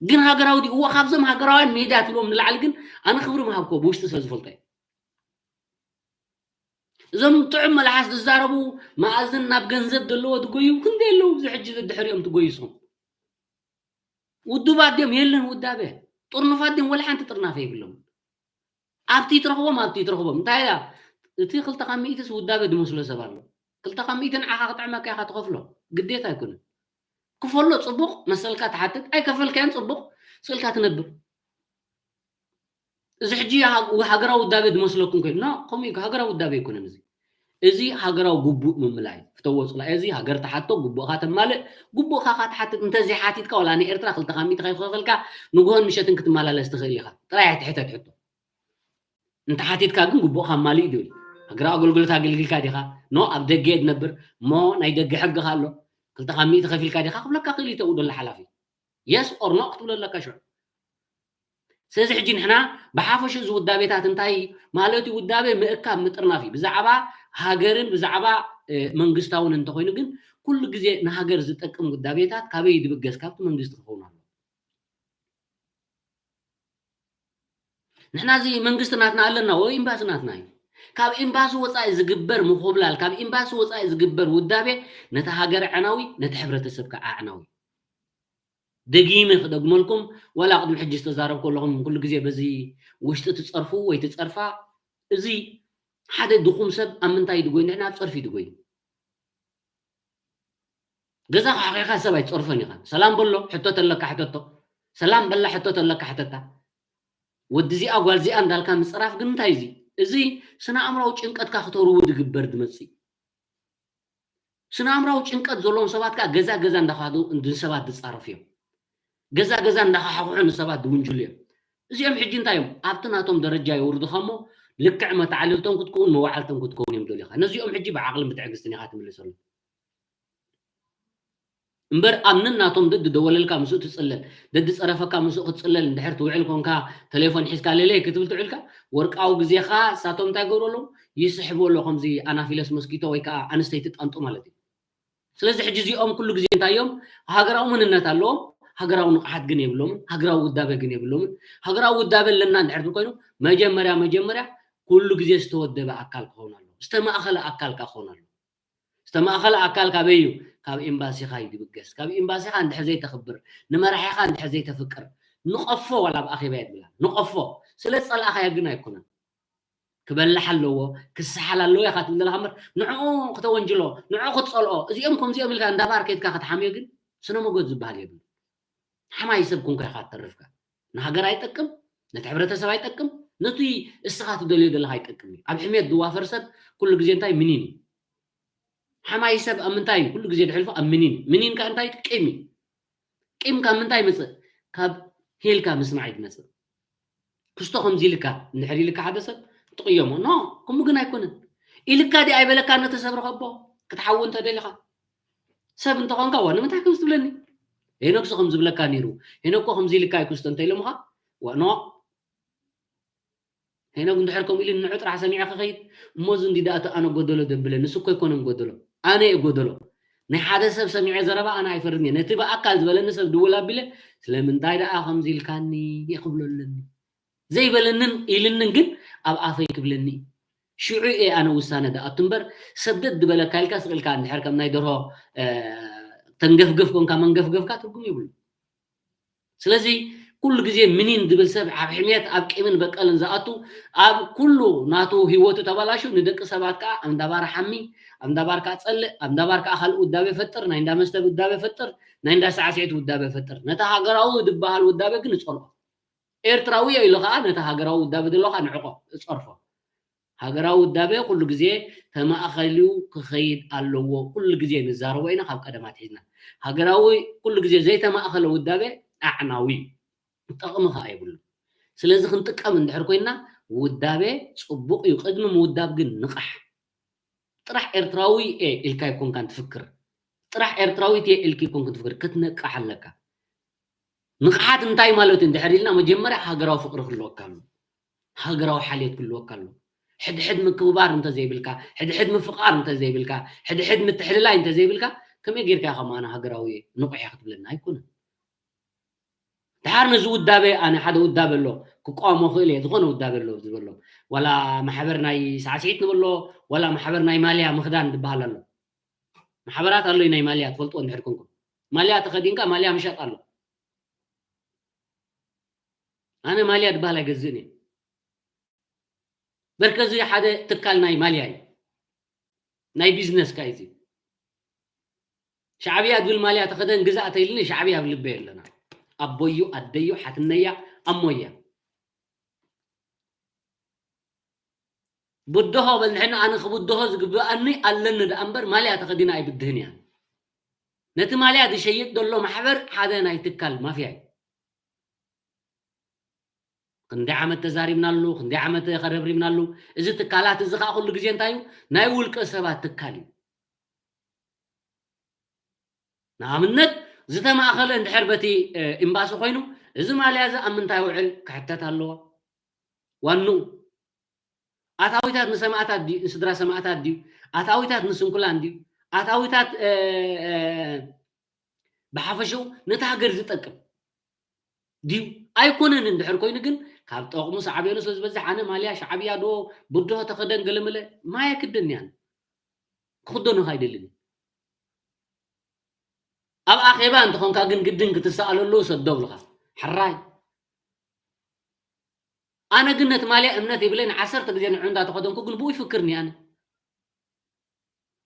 ግን ሃገራዊ ድዩ እዎ ካብዞም ሃገራውያን ሜድያ ትብሎም ንላዕሊ ግን ኣነ ክብሪ ምሃብኮ ብውሽጢ ስለ ዝፈልጦ እዩ እዞም ጥዑም መልሓስ ዝዛረቡ መኣዝን ናብ ገንዘብ ዘለዎ ዝጎዩ ክንደይ ኣለዉ እዚ ሕጂ ዝድሕሪኦም ትጎዩ ስኹም ውዱባት ድዮም የለን ውዳበ ጥርኑፋት ድዮም ወላ ሓንቲ ጥርናፈ የብሎም ኣብቲ ትረኽቦም ኣብቲ ትረኽቦም እንታይ እያ እቲ ክልተ ካብ ሚእትስ ውዳበ ዝመስሎ ሰብ ኣሎ ክልተ ካብ ሚእቲ ንዓኻ ክጥዕመካ ኢኻ ትኸፍሎ ግዴታ ኣይኮነን ክፈሎ ፅቡቕ መሰልካ ትሓትት ኣይከፈልካያን ፅቡቕ ስእልካ ትነብር እዚ ሕጂ ሃገራዊ ውዳቤ ዝመስለኩም ኮይኑ ኖ ከምኡ እዩ ሃገራዊ ውዳቤ ኣይኮነን እዚ እዚ ሃገራዊ ግቡእ ምምላእ እዩ ፍተዎ ፅላኢ እዚ ሃገር ትሓቶ ግቡእካ ተማልእ ግቡእካ ካትሓትት እንተዘይሓቲትካ ዋላ ንኤርትራ ክልተ ካብ ሚእቲ ከይከፈልካ ንግሆን ምሸትን ክትመላለስ ትኽእል ኢኻ ጥራይ ኣይትሕተት ሕቶ እንተሓቲትካ ግን ግቡእካ ኣማሊእ ዝብል ሃገራዊ ኣገልግሎት ኣገልግልካ ዲኻ ኖ ኣብ ደገ እየ ዝነብር እሞ ናይ ደገ ሕግኻ ኣሎ ክልተ ካብ ሚእቲ ከፊልካ ዲኻ ክብለካ ክእል እዩ ተኡ ደሎ ሓላፊ። የስ ኦር ኖ ክትብሎ ኣለካ ሽዑ። ስለዚ ሕጂ ንሕና ብሓፈሹ እዚ ውዳቤታት እንታይ ማለት እዩ? ውዳቤ ምእካብ ምጥርናፍ እዩ። ብዛዕባ ሃገርን ብዛዕባ መንግስታውን እንተኮይኑ ግን ኩሉ ግዜ ንሃገር ዝጠቅም ውዳቤታት ካበይ ድብገስ? ካብቲ መንግስቲ ክኸውን ኣሎ። ንሕና እዚ መንግስቲ ናትና ኣለና ወይ ኤምባሲ ናትና እዩ። ካብ ኤምባሲ ወፃኢ ዝግበር ምኮብላል፣ ካብ ኤምባሲ ወፃኢ ዝግበር ውዳቤ ነታ ሃገር ኣዕናዊ፣ ነቲ ሕብረተሰብ ከዓ ኣዕናዊ። ደጊመ ክደግመልኩም፣ ዋላ ቅድሚ ሕጂ ዝተዛረብኩ ኣለኹም፣ ኩሉ ግዜ በዚ ውሽጢ ትፀርፉ ወይ ትፀርፋ፣ እዚ ሓደ ድኹም ሰብ ኣብ ምንታይ ድጎይ? ንሕና ኣብ ፀርፊ ድጎይ። ገዛ ካሕኺኻ ሰብ ኣይትፀርፎን ኢኻ። ሰላም በሎ ሕቶ ተለካ ሕተቶ፣ ሰላም በላ ሕቶ ተለካ ሕተታ። ወዲ እዚኣ ጓል እዚኣ እንዳልካ ምፅራፍ ግን እንታይ እዚ? እዚ ስነ ኣእምራዊ ጭንቀትካ ክተርዉ ድግበር ድመፅእ። ስነ ኣእምራዊ ጭንቀት ዘለዎም ሰባት ከዓ ገዛ ገዛ እንዳኻዱ ንሰባት ዝፃረፉ እዮም። ገዛ ገዛ እንዳኻሓኩሑ ንሰባት ዝውንጅሉ እዮም። እዚኦም ሕጂ እንታይ እዮም? ኣብቲ ናቶም ደረጃ የውርዱኻ እሞ ልክዕ መተዓልልቶም ክትከውን መዋዕልቶም ክትከውን እዮም ደልዩኻ። ነዚኦም ሕጂ ብዓቕልን ብትዕግስትን ኢኻ ትምልሰሉ። እምበር ኣብ ነናቶም ደድደወለልካ ምስኡ ትጽለል፣ ደድጸረፈካ ምስኡ ክትጽለል እንድሕር ትውዕል ኮንካ፣ ቴሌፎን ሒዝካ ለለይ ክትብል ትውዕልካ፣ ወርቃዊ ግዜኻ እሳቶም እንታይ ይገብሩ ኣለዉ? ይስሕቡ ኣለዉ፣ ከምዚ ኣናፊለስ ሞስኪቶ ወይ ከኣ ኣንስተይቲ ጣንጡ ማለት እዩ። ስለዚ ሕጂ እዚኦም ኩሉ ግዜ እንታይ እዮም? ሃገራዊ መንነት ኣለዎም፣ ሃገራዊ ንቕሓት ግን የብሎምን፣ ሃገራዊ ውዳበ ግን የብሎምን። ሃገራዊ ውዳበ ኣለና እንድሕር ትብል ኮይኑ፣ መጀመርያ፣ መጀመርያ ኩሉ ግዜ ዝተወደበ ኣካል ክኸውን ኣለዎ፣ ዝተማእኸለ ኣካል ከኣ ክኸውን ኣለዎ። ዝተማእኸለ ኣካል ካበይ እዩ? ካብ ኤምባሲኻ እዩ ዝብገስ። ካብ ኤምባሲኻ እንድሕር ዘይተኽብር፣ ንመራሒኻ እንድሕር ዘይተፍቅር፣ ንቐፎ ዋላ ኣብ ኣኼባ እየ ዝብላ፣ ንቐፎ። ስለ ዝጸላእኻዮ ግን ኣይኮነን። ክበልሕ ኣለዎ፣ ክሰሓል ኣለዎ ኢኻ ትብል ዘለኻ እምበር፣ ንዕኡ ክተወንጅሎ፣ ንዕኡ ክትጸልኦ፣ እዚኦም ከምዚኦም ኢልካ እንዳ ባር ከይድካ ክትሓምዮ ግን ስነ ሞገት ዝበሃል የብሉን። ሓማይ ሰብ ኮንካ ኢኻ እተርፍካ። ንሃገር ኣይጠቅም፣ ነቲ ሕብረተሰብ ኣይጠቅም፣ ነቲ እስኻ ትደልዮ ዘለኻ ኣይጠቅም እዩ። ኣብ ሕሜት ዝዋፈር ሰብ ኩሉ ግዜ እንታይ ምኒን እዩ። ሓማይ ሰብ ኣብ ምንታይ እዩ ኩሉ ግዜ ድሕልፎ? ኣብ ምኒን እዩ። ምኒን ከኣ እንታይ እዩ? ቂም እዩ። ቂም ካብ ምንታይ ይመጽእ? ካብ ሄልካ ምስማዕ እዩ ዝመጽእ። ክስቶ ከምዚ ኢልካ እንድሕር ኢልካ ሓደ ሰብ ትቕየሞ። ኖ፣ ከምኡ ግን ኣይኮነን። ኢልካ ድኣ ኣይበለካ ነቲ ሰብ ርኸቦ፣ ክትሓዊ እንተ ደሊኻ። ሰብ እንተኾንካ፣ ዋ፣ ንምንታይ ከምዚ ትብለኒ? ሄኖክስ ከም ዝብለካ ነይሩ። ሄኖክ እኮ ከምዚ ኢልካ እዩ ክስቶ እንተ ኢሎምኻ፣ ዋ፣ ኖ። ሄኖክ እንድሕር ከምኡ ኢሉ ንዑ ጥራሕ ሰሚዐ ክኸይድ፣ እሞ እዚ እንዲ ደኣ እቲ ኣነ ጎደሎ ደብለ፣ ንሱ እኮ ኣይኮነን ጎደሎ። ኣነ እየ ጎደሎ። ናይ ሓደ ሰብ ሰሚዐ ዘረባ ኣነ ኣይፈርድን እየ። ነቲ ብኣካል ዝበለኒ ሰብ ድውል ኣቢለ፣ ስለምንታይ ደኣ ከምዚ ኢልካኒ እየ ክብሎ ኣለኒ። ዘይበለንን ኢልንን ግን ኣብ ኣፈይ ክብለኒ እዩ። ሽዑ እየ ኣነ ውሳነ ድኣቱ እምበር፣ ሰደድ ዝበለካ ኢልካ ስቕ ኢልካ እንድሕር ከም ናይ ደርሆ፣ እ፣ ተንገፍገፍ ኮንካ መንገፍገፍካ ትርጉም የብሉን። ስለዚ ኩሉ ግዜ ምኒን ዝብል ሰብ ኣብ ሕሜት፣ ኣብ ቂምን በቀልን ዝኣቱ፣ ኣብ ኩሉ ናቱ ህይወቱ ተባላሹ፣ ንደቂ ሰባት ከኣ ኣብ እንዳባር ሓሚ፣ ኣብ እንዳባር ከኣ ጸልእ፣ ኣብ እንዳባር ከኣ ካልእ ውዳቤ ፈጥር፣ ናይ እንዳ መስተ ውዳቤ ፈጥር፣ ናይ እንዳ ሳዕስዒት ውዳቤ ፈጥር። ነታ ሃገራዊ ዝበሃል ውዳቤ ግን ይጸልኦ። ኤርትራዊ እየ ኢሉ ከኣ ነቲ ሃገራዊ ውዳበ ዘሎ ከኣ ንዕቆ፣ እጸርፎ። ሃገራዊ ውዳበ ኩሉ ግዜ ተማእኸሊኡ ክኸይድ ኣለዎ። ኩሉ ግዜ ንዛረቦ ኢና ካብ ቀደም ኣትሒዝና። ሃገራዊ ኩሉ ግዜ ዘይተማእኸለ ውዳበ ኣዕናዊ እዩ። ጠቕሚ ከኣ የብሉን። ስለዚ ክንጥቀም እንድሕር ኮይንና ውዳበ ጽቡቕ እዩ። ቅድሚ ምውዳብ ግን ንቓሕ። ጥራሕ ኤርትራዊ እየ ኢልካ ኣይኮንካን ትፍክር። ጥራሕ ኤርትራዊት እየ ኢልኪ ኣይኮንክን ትፍክር። ክትነቅሕ ኣለካ። ንቕሓት እንታይ ማለት እዩ እንድሕር ኢልና መጀመርያ ሃገራዊ ፍቕሪ ክህልወካ ኣሎ። ሃገራዊ ሓልዮት ክህልወካ ኣሎ። ሕድሕድ ምክብባር እንተዘይብልካ፣ ሕድሕድ ምፍቓር እንተዘይብልካ፣ ሕድሕድ ምትሕልላይ እንተዘይብልካ፣ ከመይ ጌርካ ኢኻ ከማና ሃገራዊ ንቑሕ እየ ክትብለና? ኣይኮነን። ድሓር ነዚ ውዳበ፣ ኣነ ሓደ ውዳበ ኣሎ፣ ክቃወሞ ክእል እየ፣ ዝኾነ ውዳበ ኣሎ ዝበሎም። ዋላ ማሕበር ናይ ሳዕስዒት ንበሎ፣ ዋላ ማሕበር ናይ ማልያ ምኽዳን ዝበሃል ኣሎ። ማሕበራት ኣሎ ናይ ማልያ ትፈልጥዎ እንድሕር ኮንኩም። ማልያ ተኸዲንካ ማልያ ምሻጥ ኣሎ። ኣነ ማልያ ዝበሃል ኣይገዝእን እየ። በርከ እዚ ሓደ ትካል ናይ ማልያ እዩ። ናይ ቢዝነስ ካይ እዚ። ሻዕብያ ዝብል ማልያ ተኸደን ግዛእ ተይልኒ ሻዕብያ ኣብ ልበይ ኣለና። ኣቦዩ፣ ኣደዩ፣ ሓትነያ፣ ኣሞያ። ብድሆ በልሕና ኣነ ክብድሆ ዝግብኣኒ ኣለኒ ደኣ እምበር ማልያ ተኸዲነ ኣይብድህን እያ። ነቲ ማልያ ዝሸይጥ ዘሎ ማሕበር ሓደ ናይ ትካል ማፍያ እዩ። ክንደይ ዓመት ተዛሪብናሉ፣ ክንደይ ዓመት ከረብሪብናሉ። እዚ ትካላት እዚ ኸዓ ኩሉ ግዜ እንታይ እዩ? ናይ ውልቀ ሰባት ትካል እዩ። ንኣብነት ዝተማእኸለ እንድሕር በቲ ኤምባሲ ኮይኑ፣ እዚ ማልያ እዚ ኣብ ምንታይ ውዕል ክሕተት ኣለዎ? ዋንኡ ኣታዊታት ንሰማእታት ድዩ፣ ንስድራ ሰማእታት ድዩ? ኣታዊታት ንስንኩላን ድዩ? ኣታዊታት ብሓፈሽኡ ነቲ ሃገር ዝጠቅም ድዩ? ኣይኮነን። እንድሕር ኮይኑ ግን ካብ ጠቕሙ ሳዕቤኑ ስለ ዝበዝሕ፣ ኣነ ማልያ ሻዕብያ ዶ ብድሆ ተኸደን ገለመለ ማየ ክደን እያን ክኽደኑ ኣይደልን። ኣብ ኣኼባ እንተኾንካ ግን ግድን ክትሰኣለሉ ሰብ ዶ ኣብልኻ? ሕራይ። ኣነ ግን ነቲ ማልያ እምነት ይብለይ፣ ንዓሰርተ ግዜ ንዑ እንዳተኸደንኩ ግን ብኡ ይፍክርኒ ኣነ።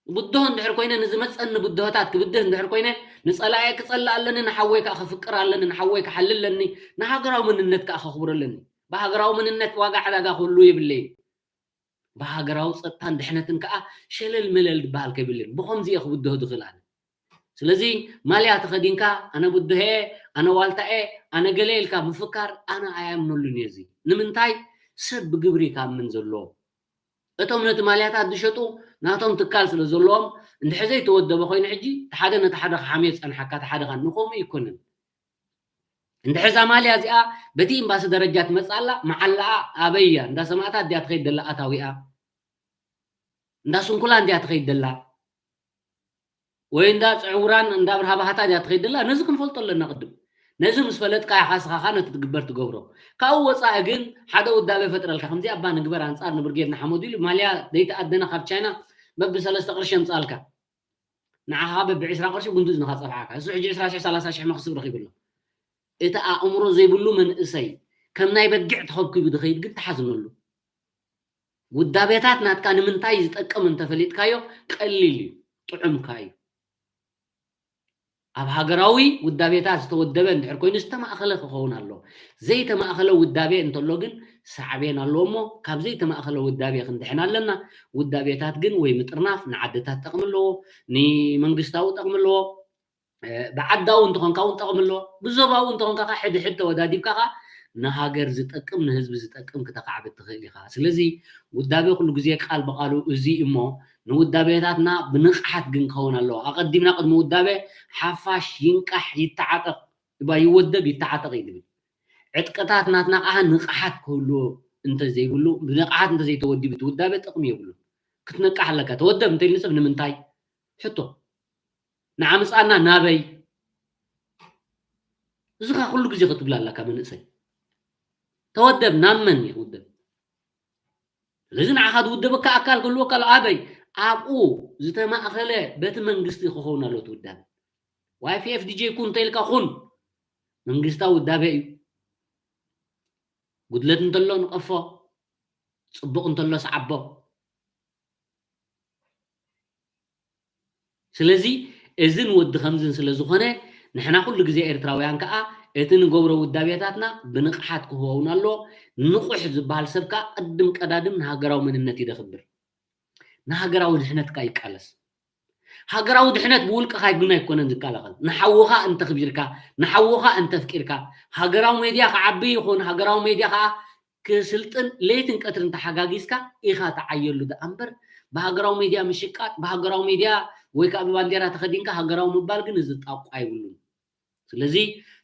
ብድሆ እንድሕር ኮይነ፣ ንዝመፀኒ ብድሆታት ክብድህ እንድሕር ኮይነ፣ ንፀላኤ ክፀልእ ኣለኒ፣ ንሓወይ ከዓ ክፍቅር ኣለኒ፣ ንሓወይ ክሓሊ ኣለኒ፣ ንሃገራዊ መንነት ከዓ ከኽብሮ ኣለኒ። ብሃገራዊ መንነት ዋጋ ዕዳጋ ክህሉ የብለይን። ብሃገራዊ ፀጥታን ድሕነትን ከዓ ሸለል መለል ዝበሃል ከይብልን። ብኸምዚ እየ ክብድሆ ዝኽእል ኣነ። ስለዚ ማልያ ተኸዲንካ ኣነ ብድሆ እየ፣ ኣነ ዋልታ እየ፣ ኣነ ገለ ኢልካ ምፍካር ኣነ ኣያምነሉን እየ። እዚ ንምንታይ ሰብ ብግብሪ እዩ ክኣምን ዘለዎ። እቶም ነቲ ማልያታት ዝሸጡ ናቶም ትካል ስለ ዘለዎም እንድሕር ዘይተወደበ ኮይኑ ሕጂ እቲ ሓደ ነቲ ሓደ ክሓምዮ ዝፀንሓካ እቲ ሓደ ከዓ ንኸምኡ ኣይኮነን። እንድሕር እዛ ማልያ እዚኣ በቲ ኤምባሲ ደረጃ ትመፅእ ኣላ፣ መዓላኣ ኣበይ እያ? እንዳ ሰማእታት ድያ ትኸይድ ዘላ ኣታዊኣ? እንዳ ስንኩላን ድያ ትኸይድ ዘላ? ወይ እንዳ ጽዕውራን እንዳ ኣብርሃ ባህታ ድያ ትኸይድ ዘላ? ነዚ ክንፈልጦ ኣለና ቅድም። ነዚ ምስ ፈለጥካ ኢኻ ንስኻ ኸኣ ነቲ ትግበር ትገብሮ። ካብኡ ወጻኢ ግን ሓደ ውዳበ ፈጥረልካ፣ ከምዚ ኣባ ንግበር ኣንጻር ንብርጌድ ንሓመዱ ኢሉ ማልያ ዘይተኣደነ ካብ ቻይና በብሰለስተ ቅርሺ የምጽኣልካ። ንዓኻ በብዒስራ ቅርሺ ጉንዲ እዝንኻ ጸፍዓካ። እሱ ሕጂ ዕስራ ሺሕ ሰላሳ ሺሕ መኽስብ ረኺቡ ኣሎ። እቲ ኣእምሮ ዘይብሉ መንእሰይ ከም ናይ በጊዕ ተኸብኪቡ ዝኸይድ ግን ትሓዝነሉ። ውዳቤታት ናትካ ንምንታይ ዝጠቅም እንተፈሊጥካዮ ቀሊል እዩ፣ ጥዑምካ እዩ። ኣብ ሃገራዊ ውዳቤታት ዝተወደበ እንድሕር ኮይኑ ዝተማእኸለ ክኸውን ኣለዎ። ዘይተማእኸለ ውዳቤ እንተሎ ግን ሳዕቤን ኣለዎ እሞ ካብ ዘይተማእኸለ ውዳቤ ክንድሕን ኣለና። ውዳቤታት ግን ወይ ምጥርናፍ ንዓድታት ጠቕሚ ኣለዎ፣ ንመንግስታዊ ጠቕሚ ኣለዎ። ብዓዳዊ እንተኾንካ እውን ጠቕሚ ኣለዎ። ብዞባዊ እንተኾንካ ከዓ ሕድሕድ ተወዳዲብካ ከዓ ንሃገር ዝጠቅም ንህዝቢ ዝጠቅም ክተኻዕብት ትኽእል ኢኻ። ስለዚ ውዳቤ ኩሉ ግዜ ቃል ብቓሉ እዚ እሞ ንውዳቤታትና ብንቕሓት ግን ክኸውን ኣለዎ። ኣቐዲምና ቅድሚ ውዳቤ ሓፋሽ ይንቃሕ ይተዓጠቕ፣ ይወደብ ይተዓጠቕ እዩ ዝብል። ዕጥቅታት ናትና ከዓ ንቕሓት ክህልዎ እንተዘይብሉ፣ ብንቕሓት እንተዘይተወዲቡ እቲ ውዳቤ ጥቕሚ የብሉን። ክትነቅሕ ኣለካ። ተወደብ እንተኢሉ ሰብ ንምንታይ? ሕቶ። ንዓ ምጻና ናበይ? እዚ ኸኣ ኩሉ ግዜ ክትብላ ኣለካ መንእሰይ። ተወደብ ናብ መን እዩ ክውደብ? ስለዚ ንዓኻ ዝውደበካ ኣካል ክህልወካ ኣሎ። ኣበይ? ኣብኡ ዝተማእኸለ በቲ መንግስቲ ክኸውን ኣሎ እቲ ውዳቤ። ዋይ ፒ ኤፍ ዲ ጀ ኩን እንተኢልካ ኩን። መንግስታዊ ውዳቤ እዩ። ጉድለት እንተሎ ንቐፎ፣ ጽቡቕ እንተሎ ስዓቦ። ስለዚ እዝን ወዲ ከምዝን ስለ ዝኾነ ንሕና ኩሉ ግዜ ኤርትራውያን ከኣ እቲ ንገብሮ ውዳቤታትና ብንቕሓት ክኸውን ኣለዎ። ንቑሕ ዝበሃል ሰብ ከኣ ቅድም ቀዳድም ንሃገራዊ መንነት እዩ ዘኽብር። ንሃገራዊ ድሕነት ከኣ ይቃለስ። ሃገራዊ ድሕነት ብውልቅኻ ግን ኣይኮነን ዝቃለቐል። ንሓውኻ እንተኽቢርካ፣ ንሓውኻ እንተፍቂርካ፣ ሃገራዊ ሜድያ ክዓቢ ይኹን ሃገራዊ ሜድያ ከኣ ክስልጥን ለይትን ቀትርን ተሓጋጊዝካ ኢኻ ትዓየሉ ደኣ እምበር፣ ብሃገራዊ ሜድያ ምሽቃጥ፣ ብሃገራዊ ሜድያ ወይ ከኣ ብባንዴራ ተኸዲንካ ሃገራዊ ምባል ግን እዚ ጣቋ የብሉን። ስለዚ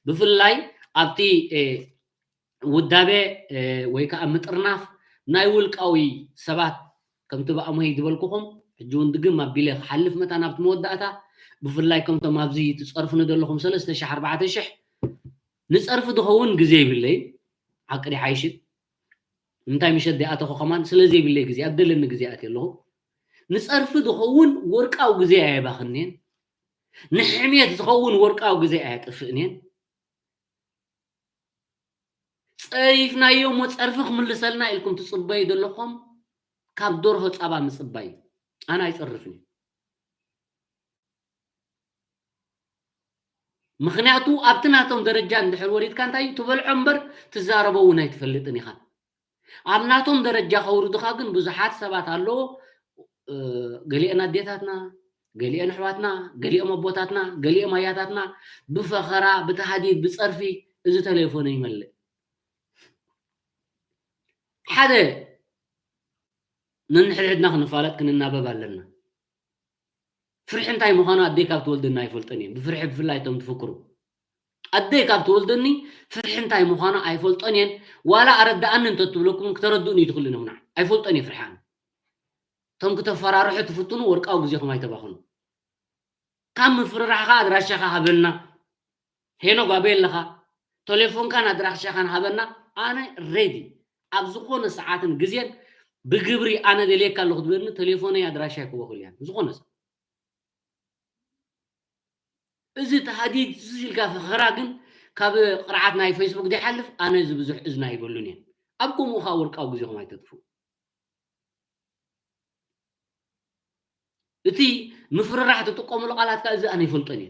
ብፍላይ ኣብቲ፣ እ፣ ውዳቤ፣ እ፣ ወይ ከኣ ምጥርናፍ ናይ ውልቃዊ ሰባት ከምቲ ብኣሞይ ዝበልኩኹም፣ ሕጂ እውን ድግም ኣቢለ ክሓልፍ መታን ኣብቲ መወዳእታ፣ ብፍላይ ከምቶም ኣብዚ ትጸርፉኒ ዘለኹም ሰለስተ ሽሕ ኣርባዕተ ሽሕ ንጸርፊ ዝኸውን ግዜ የብለይን። ሓቂ ድሓይሽን እንታይ ምሸት ዘይኣተኹ ከማን ስለ ዘይብለይ ግዜ ኣብ ደለኒ ግዜ ኣትየ ኣለኹ። ንጸርፊ ዝኸውን ወርቃዊ ግዜ ኣየባኽንን። ንሕሜት ዝኸውን ወርቃዊ ግዜ ኣየጥፍእንን። ጸሪፍናዮ እሞ ጸርፊ ክምልሰልና ኢልኩም ትጽበዩ ዘለኹም ካብ ደርሆ ጻባ ምጽባይ እዩ። ኣነ ኣይጸርፍን እዩ። ምኽንያቱ ኣብቲ ናቶም ደረጃ እንድሕር ወሪድካ እንታይ እዩ ትበልዖ እምበር ትዛረቦ እውን ኣይትፈልጥን ኢኻ። ኣብ ናቶም ደረጃ ከውርዱኻ ግን ብዙሓት ሰባት ኣለዎ። እ፣ ገሊአን ኣዴታትና፣ ገሊአን ኣሕዋትና፣ ገሊኦም ኣቦታትና፣ ገሊኦም ኣያታትና ብፈኸራ፣ ብተሃዲድ፣ ብጸርፊ እዚ ተሌፎን ይመልእ። ሓደ ነንሕድሕድና ክንፋለጥ ክንናበብ ኣለና። ፍርሒ እንታይ ምዃኑ ኣደይ ካብ ትወልደኒ ኣይፈልጦን እየ። ብፍርሒ ብፍላይ እቶም ትፍክሩ። ኣደይ ካብ ትወልደኒ ፍርሒ እንታይ ምዃኑ ኣይፈልጦን እየን። ዋላ ኣረድኣኒ እንተትብለኩም ክተረድኡኒ ኣይትኽእሉን እዮም። ንዓ ኣይፈልጦን እየ ፍርሒ ኣነ። እቶም ክተፈራርሑ ትፍትኑ ወርቃዊ ግዜኹም ኣይተባኽኑ። ካብ ምፍርራሕኻ ኣድራሻኻ ሃበና። ሄኖግ ኣበይ ኣለኻ? ቴሌፎንካን ኣድራሻኻን ሃበና። ኣነ ሬዲ። ኣብ ዝኾነ ሰዓትን ግዜን ብግብሪ ኣነ ደልየካ ኣለኹ ትብለኒ፣ ቴሌፎነይ ኣድራሻይ ክቦ ክልያን። ዝኾነ ሰብ። እዚ ተሃዲድ እዚ ኢልካ ፈኸራ ግን ካብ ቅርዓት ናይ ፌስቡክ ዘይሓልፍ ኣነ እዚ ብዙሕ እዝና ኣይበሉን እየን። ኣብ ከምኡ ኸኣ ወርቃዊ ግዜኹም ኣይተጥፍኡ። እቲ ምፍርራሕ ትጥቀምሉ ቃላት ከኣ እዚ ኣነ ይፈልጦን እየ።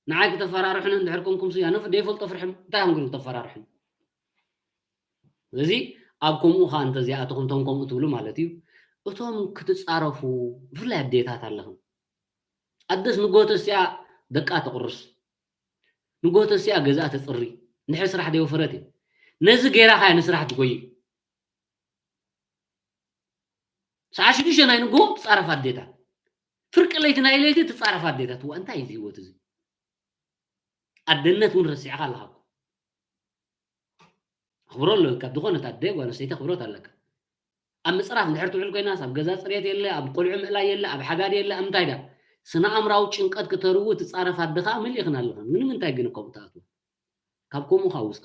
ንዓይ ክተፈራርሑኒ እንድሕር ኮንኩም ስያ ነፍ ደይፈልጦ ፍርሕም እንታይ ኮንኩም ተፈራርሑኒ? ስለዚ ኣብ ከምኡ ኸኣ እንተዚኣትኹም እቶም ከምኡ ትብሉ ማለት እዩ። እቶም ክትጻረፉ ብፍላይ ኣዴታት ኣለኽን። ኣደስ ንጎተ ሲኣ ደቃ ተቕርስ። ንጎተ ሲኣ ገዛእ ተጽሪ። እንድሕር ስራሕ ደይወፈረት እዩ። ነዚ ገይራ ኸኣ ንስራሕ ትጎይ። ሰዓት ሽዱሽተ ናይ ንግሆ ትጻረፍ ኣዴታት። ፍርቂ ለይቲ ናይ ለይቲ ትጻረፍ ኣዴታት። እዋ እንታይ እዩ እዚ ህይወት እዚ? ኣደነት እውን ረሲዕኻ ኣለኻ እኮ። ኣኽብሮ ኣለካ። ዝኾነት ኣደ ጓል ኣንስተይቲ ኣኽብሮት ኣለካ። ኣብ ምጽራፍ እንድሕር ትውዕል ኮይናስ ኣብ ገዛ ጽሬት የለ፣ ኣብ ቆልዑ ምእላይ የለ፣ ኣብ ሓዳር የለ፣ ኣብ ምንታይ ዳ? ስነ ኣእምራዊ ጭንቀት ክተርዊ ትጻረፍ ኣደ ኸኣ መሊእኽን ኣለኽን። ግን ንምንታይ ግን ከምኡ ትኣትዋ? ካብ ከምኡ ኸኣ ውጻ።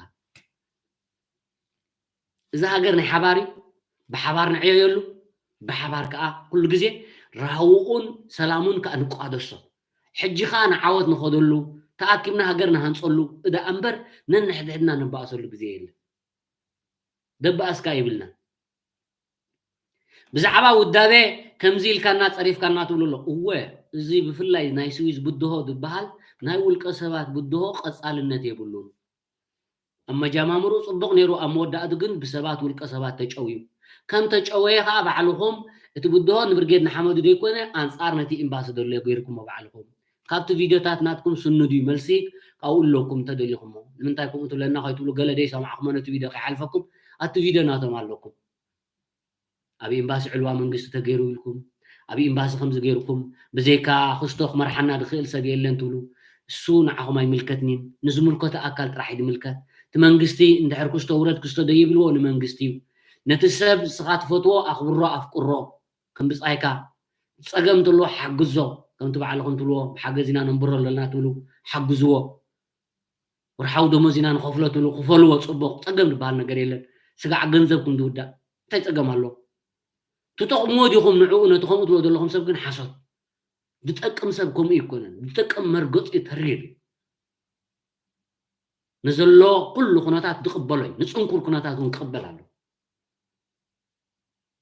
እዛ ሃገር ናይ ሓባር እዩ። ብሓባር ንዕየየሉ፣ ብሓባር ከኣ ኩሉ ግዜ ራህውኡን ሰላሙን ከኣ ንቋደሶ። ሕጂ ኸኣ ንዓወት ንኸደሉ፣ ተኣኪብና ሃገር ንሃንጸሉ እዳ እምበር ነንሕድሕድና ንባእሰሉ ግዜ የለን። ደባእስካ ይብልናን። ብዛዕባ ውዳቤ ከምዚ ኢልካና ጸሪፍካና ትብሉ ኣሎ። እወ፣ እዚ ብፍላይ ናይ ስዊዝ ብድሆ ዝበሃል ናይ ውልቀ ሰባት ብድሆ ቀጻልነት የብሉን። ኣብ መጀማምርኡ ጽቡቕ ነይሩ፣ ኣብ መወዳእቱ ግን ብሰባት ውልቀ ሰባት ተጨውዩ። ከም ተጨወየ ከኣ ባዕልኹም እቲ ብድሆ ንብርጌድ ንሓመዱ ደይኮነ ኣንጻር ነቲ ኤምባሲ ዘሎ ገይርኩሞ ባዕልኹም። ካብቲ ቪድዮታት ናትኩም ስንዱ እዩ መልሲ ካብኡ ኣለኩም እንተደሊኹሞ። ንምንታይ ከምኡ ትብለና ከይትብሉ ገለ ደይሰማዕኩሞ ነቲ ቪድዮ ከይሓልፈኩም ኣብቲ ቪድዮ ናቶም ኣለኩም። ኣብ ኤምባሲ ዕልዋ መንግስቲ ተገይሩ ኢልኩም፣ ኣብ ኤምባሲ ከምዚ ገይርኩም፣ ብዘይካ ክስቶ ክመርሓና ዝኽእል ሰብ የለን ትብሉ። እሱ ንዓኹም ኣይምልከትንን፣ ንዝምልከቶ ኣካል ጥራሕ እዩ ዝምልከት። እቲ መንግስቲ እንድሕር ክስቶ ውረድ ክስቶ ዶ ይብልዎ ንመንግስቲ እዩ። ነቲ ሰብ ንስኻ ትፈትዎ ኣኽብሮ፣ ኣፍቅሮ። ከም ብጻይካ ጸገም እንተሎ ሓግዞ፣ ከምቲ ባዕልኹም ትብልዎ ብሓገዝ ኢና ነንብሮ ኣለና ትብሉ ሓግዝዎ። ወርሓዊ ደሞዝ ኢና ንኸፍሎ ትብሉ ክፈልዎ ጽቡቕ፣ ጸገም ዝበሃል ነገር የለን። ስጋዕ ገንዘብኩም ዝውዳእ እንታይ ጸገም ኣሎ? ትጠቕምዎ ዲኹም ንዕኡ ነቲ ከምኡ ትብሎ ዘለኹም ሰብ ግን ሓሶት። ዝጠቅም ሰብ ከምኡ ኣይኮነን። ዝጠቅም መርገጺ ተሪር እዩ። ንዘሎ ኩሉ ኩነታት ዝቕበሎ እዩ። ንጽንኩር ኩነታት እውን ክቕበል ኣለዎ።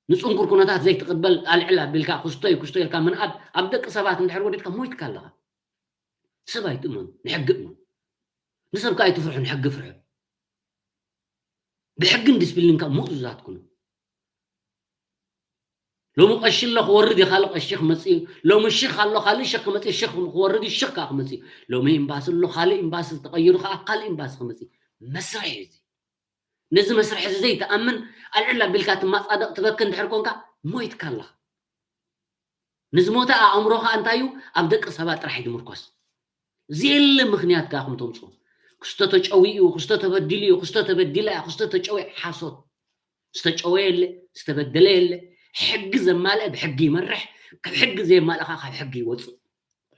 ንጽንኩር ኩነታት ዘይትቕበል ኣልዕል ኣቢልካ ክስቶ እዩ ክስቶ ኢልካ ምንኣድ ኣብ ደቂ ሰባት እንድሕር ወዲድካ ሞይትካ ኣለኻ። ሰብ ኣይትእመኑ፣ ንሕጊ እመኑ። ንሰብ ከኣ ኣይትፍርሑ፣ ንሕጊ ፍርሑ። ብሕግን ዲስፕሊን ከኣ ምእዙዛት ኩኑ። ሎሚ ቀሺ ኣሎ ክወርድ እዩ፣ ካልእ ቀሺ ክመጽእ እዩ። ሎሚ ሽኽ ኣሎ፣ ካልእ ሽኽ ክመጽእ፣ ሽኽ ክወርድ እዩ፣ ሽኽ ከኣ ክመጽእ እዩ። ሎሚ ኤምባሲ ኣሎ፣ ካልእ ኤምባሲ ተቐይሩ ከኣ ካልእ ኤምባሲ ክመጽእ እዩ። መስርሕ እዩ እዚ። ነዚ መስርሕ እዚ ዘይትኣምን ኣልዕል ኣቢልካ ትማጻደቕ ትበኪ እንድሕር ኮንካ ሞይትካ ኣለኻ። ንዝሞተ ኣእምሮ ከኣ እንታይ እዩ? ኣብ ደቂ ሰባት ጥራሕ እዩ ዝምርኮስ። ዘየለ ምኽንያት ከኣ ከም ተምጽኦ። ክስቶ ተጨውዩ እዩ፣ ክስቶ ተበዲሉ እዩ፣ ክስቶ ተበዲላ እያ፣ ክስቶ ተጨውያ ሓሶት። ዝተጨወየ የለ፣ ዝተበደለ የለ። ሕጊ ዘማልአ ብሕጊ ይመርሕ፣ ካብ ሕጊ ዘየማልኣ ከኣ ካብ ሕጊ ይወጽእ።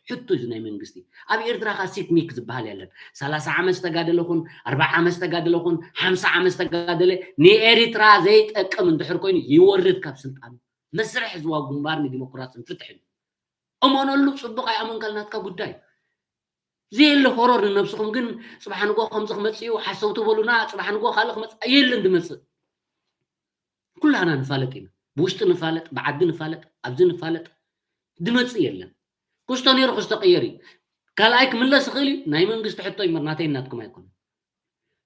ሕቶ እዚ ናይ መንግስቲ። ኣብ ኤርትራ ከኣ ሲክኒክ ዝበሃል የለን። ሰላሳ ዓመት ዝተጋደለ ኹን፣ ኣርብዓ ዓመት ዝተጋደለ ኹን፣ ሓምሳ ዓመት ዝተጋደለ ንኤርትራ ዘይጠቅም እንድሕር ኮይኑ ይወርድ ካብ ስልጣን። መስርሕ ህዝባዊ ግንባር ንዲሞክራስን ፍትሕን። እመነሉ፣ ጽቡቕ ኣይኣመንካል ናትካ ጉዳይ። ዘየለ ሆሮር ንነብስኹም ግን ጽባሕ ንጎ ከምዚ ክመጽእ እዩ፣ ሓሰውቲ በሉና፣ ጽባሕ ንጎ ካልእ ክመጽእ የለን ድመጽእ። ኩላና ንፋለጥ ኢና። ብውሽጢ ንፋለጥ፣ ብዓዲ ንፋለጥ፣ ኣብዚ ንፋለጥ። ድመጽእ የለን። ክስቶ ነይሩ ክስቶ ቀየር እዩ። ካልኣይ ክምለስ ይኽእል እዩ። ናይ መንግስቲ ሕቶ እዩ እምበር ናተይ ናትኩም ኣይኮነን።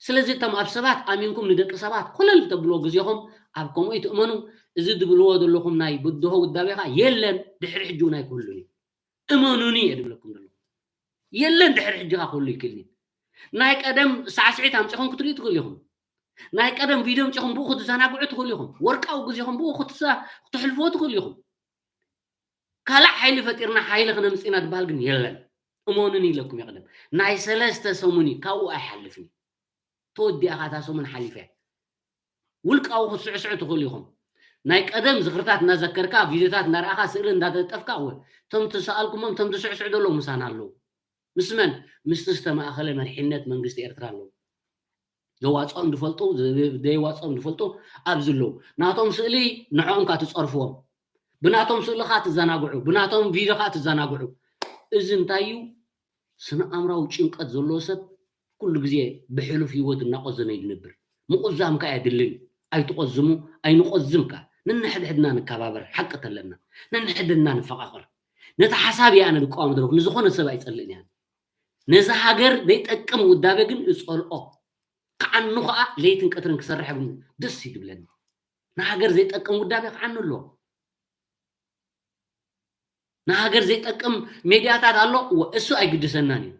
ስለዚ እቶም ኣብ ሰባት ኣሚንኩም ንደቂ ሰባት ኮለል ተብልዎ ግዜኹም ኣብ ከምኡ ይትእመኑ። እዚ ትብልዎ ዘለኹም ናይ ብድሆ ውዳቤ ኸኣ የለን፣ ድሕሪ ሕጂ እውን ኣይክህሉን እዩ። እመኑኒ እየ ዝብለኩም ዘለኹ። የለን ድሕሪ ሕጂ ኸኣ ክህሉ ኣይክእልን እዩ። ናይ ቀደም ሳዕስዒት ኣምጺኹም ክትርእዩ ትኽእሉ ኢኹም። ናይ ቀደም ቪድዮ ኣምጺኹም ብኡ ክትዘናግዑ ትኽእሉ ኢኹም። ወርቃዊ ግዜኹም ብኡ ክትሳ-፣ ክተሕልፍዎ ትኽእሉ ኢኹም። ካልእ ሓይሊ ፈጢርና ሓይሊ ክነምፅእ ኢና ዝበሃል ግን የለን። እመኑኒ ኢለኩም ይቕደም። ናይ ሰለስተ ሰሙን እዩ፣ ካብኡ ኣይሓልፍን እዩ። ተወዲኣ እታ ሰሙን ሓሊፈ። ውልቃዊ ክትስዕስዑ ትኽእሉ ኢኹም። ናይ ቀደም ዝኽርታት እናዘከርካ፣ ቪድዮታት እናረኣኻ፣ ስእሊ እንዳተጠፍካ፣ እወ፣ እቶም ትሰኣልኩሞም፣ እቶም ትስዕስዑ ዘለዉ ምሳና ኣለዉ። ምስ መን? ምስቲ ዝተማእኸለ መሪሕነት መንግስቲ ኤርትራ ኣለዉ። ዘዋፅኦም ዝፈልጡ፣ ዘ-፣ ዘይዋፅኦም ዝፈልጡ ኣብዚ ኣለዉ። ናቶም ስእሊ ንዕኦም ከኣ ትፀርፍዎም። ብናቶም ስእሊ ከኣ ትዘናግዑ፣ ብናቶም ቪድዮ ከኣ ትዘናግዑ። እዚ እንታይ እዩ? ስነ ኣእምራዊ ጭንቀት ዘለዎ ሰብ ኩሉ ግዜ ብሕሉፍ ህይወት እናቆዘመ እዩ ዝነብር። ምቁዛም ከኣ የድልን፣ ኣይትቆዝሙ፣ ኣይንቆዝም ከኣ። ነንሕድሕድና ንከባበር፣ ሓቂ ተለና። ነንሕድሕድና ንፈቓቐር። ነቲ ሓሳብ እየ ኣነ ዝቃወም ዘለኹ፣ ንዝኾነ ሰብ ኣይጸልእን እየ። ነዚ ሃገር ዘይጠቅም ውዳቤ ግን እጸልኦ። ክዓኑ ከኣ ለይትን ቀትርን ክሰርሕ ግን ደስ እዩ ዝብለኒ። ንሃገር ዘይጠቅም ውዳቤ ክዓኑ ኣለዎ። ንሃገር ዘይጠቅም ሜድያታት ኣሎ፣ እወ፣ እሱ ኣይግድሰናን እዩ።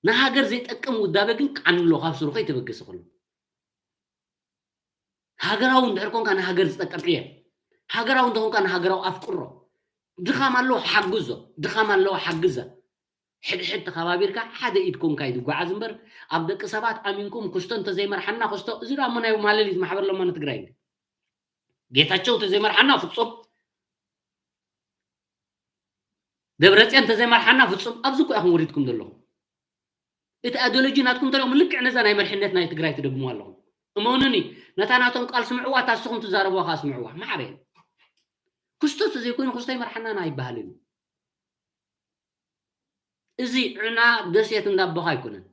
ንሃገር ዘይጠቅም ውዳቤ ግን ክዓኑ ኣለዎ፣ ካብ ስሩ ከይተበገሰ ከሎ። ሃገራዊ እንድሕር ኮንካ ንሃገር ዝጠቅም ዕየ። ሃገራዊ እንተኾንካ ንሃገራዊ ኣፍቅሮ። ድኻም ኣለዎ፣ ሓግዞ። ድኻም ኣለዎ፣ ሓግዛ። ሕድሕድ ተኸባቢርካ ሓደ ኢድ ኮንካ እዩ ዝጓዓዝ እምበር፣ ኣብ ደቂ ሰባት ኣሚንኩም ክስቶ እንተዘይመርሓና ክስቶ፣ እዚ ደኣ እሞ ናይ ማለሊት ማሕበር ለማኒ ትግራይ እዩ። ጌታቸው እንተዘይመርሓና ፍጹም፣ ደብረጽዮን እንተዘይመርሓና ፍጹም፣ ኣብዚ እኮ ኢኹም ወሪድኩም ዘለኹም። እቲ ኣይዲዮሎጂ ናትኩም እንተሪኦም ልክዕ ነዛ ናይ መሪሕነት ናይ ትግራይ ትደግምዋ ኣለኹም። እመኑኒ፣ ነታ ናቶም ቃል ስምዕዋ፣ እታ ንስኹም ትዛረብዋ ከኣ ስምዕዋ። ማዕረ እዩ። ክስቶ እንተዘይኮይኑ ክስቶ ይመርሓና ኣይበሃልን እዩ። እዚ ዕና ደሴት እንዳቦኻ ኣይኮነን።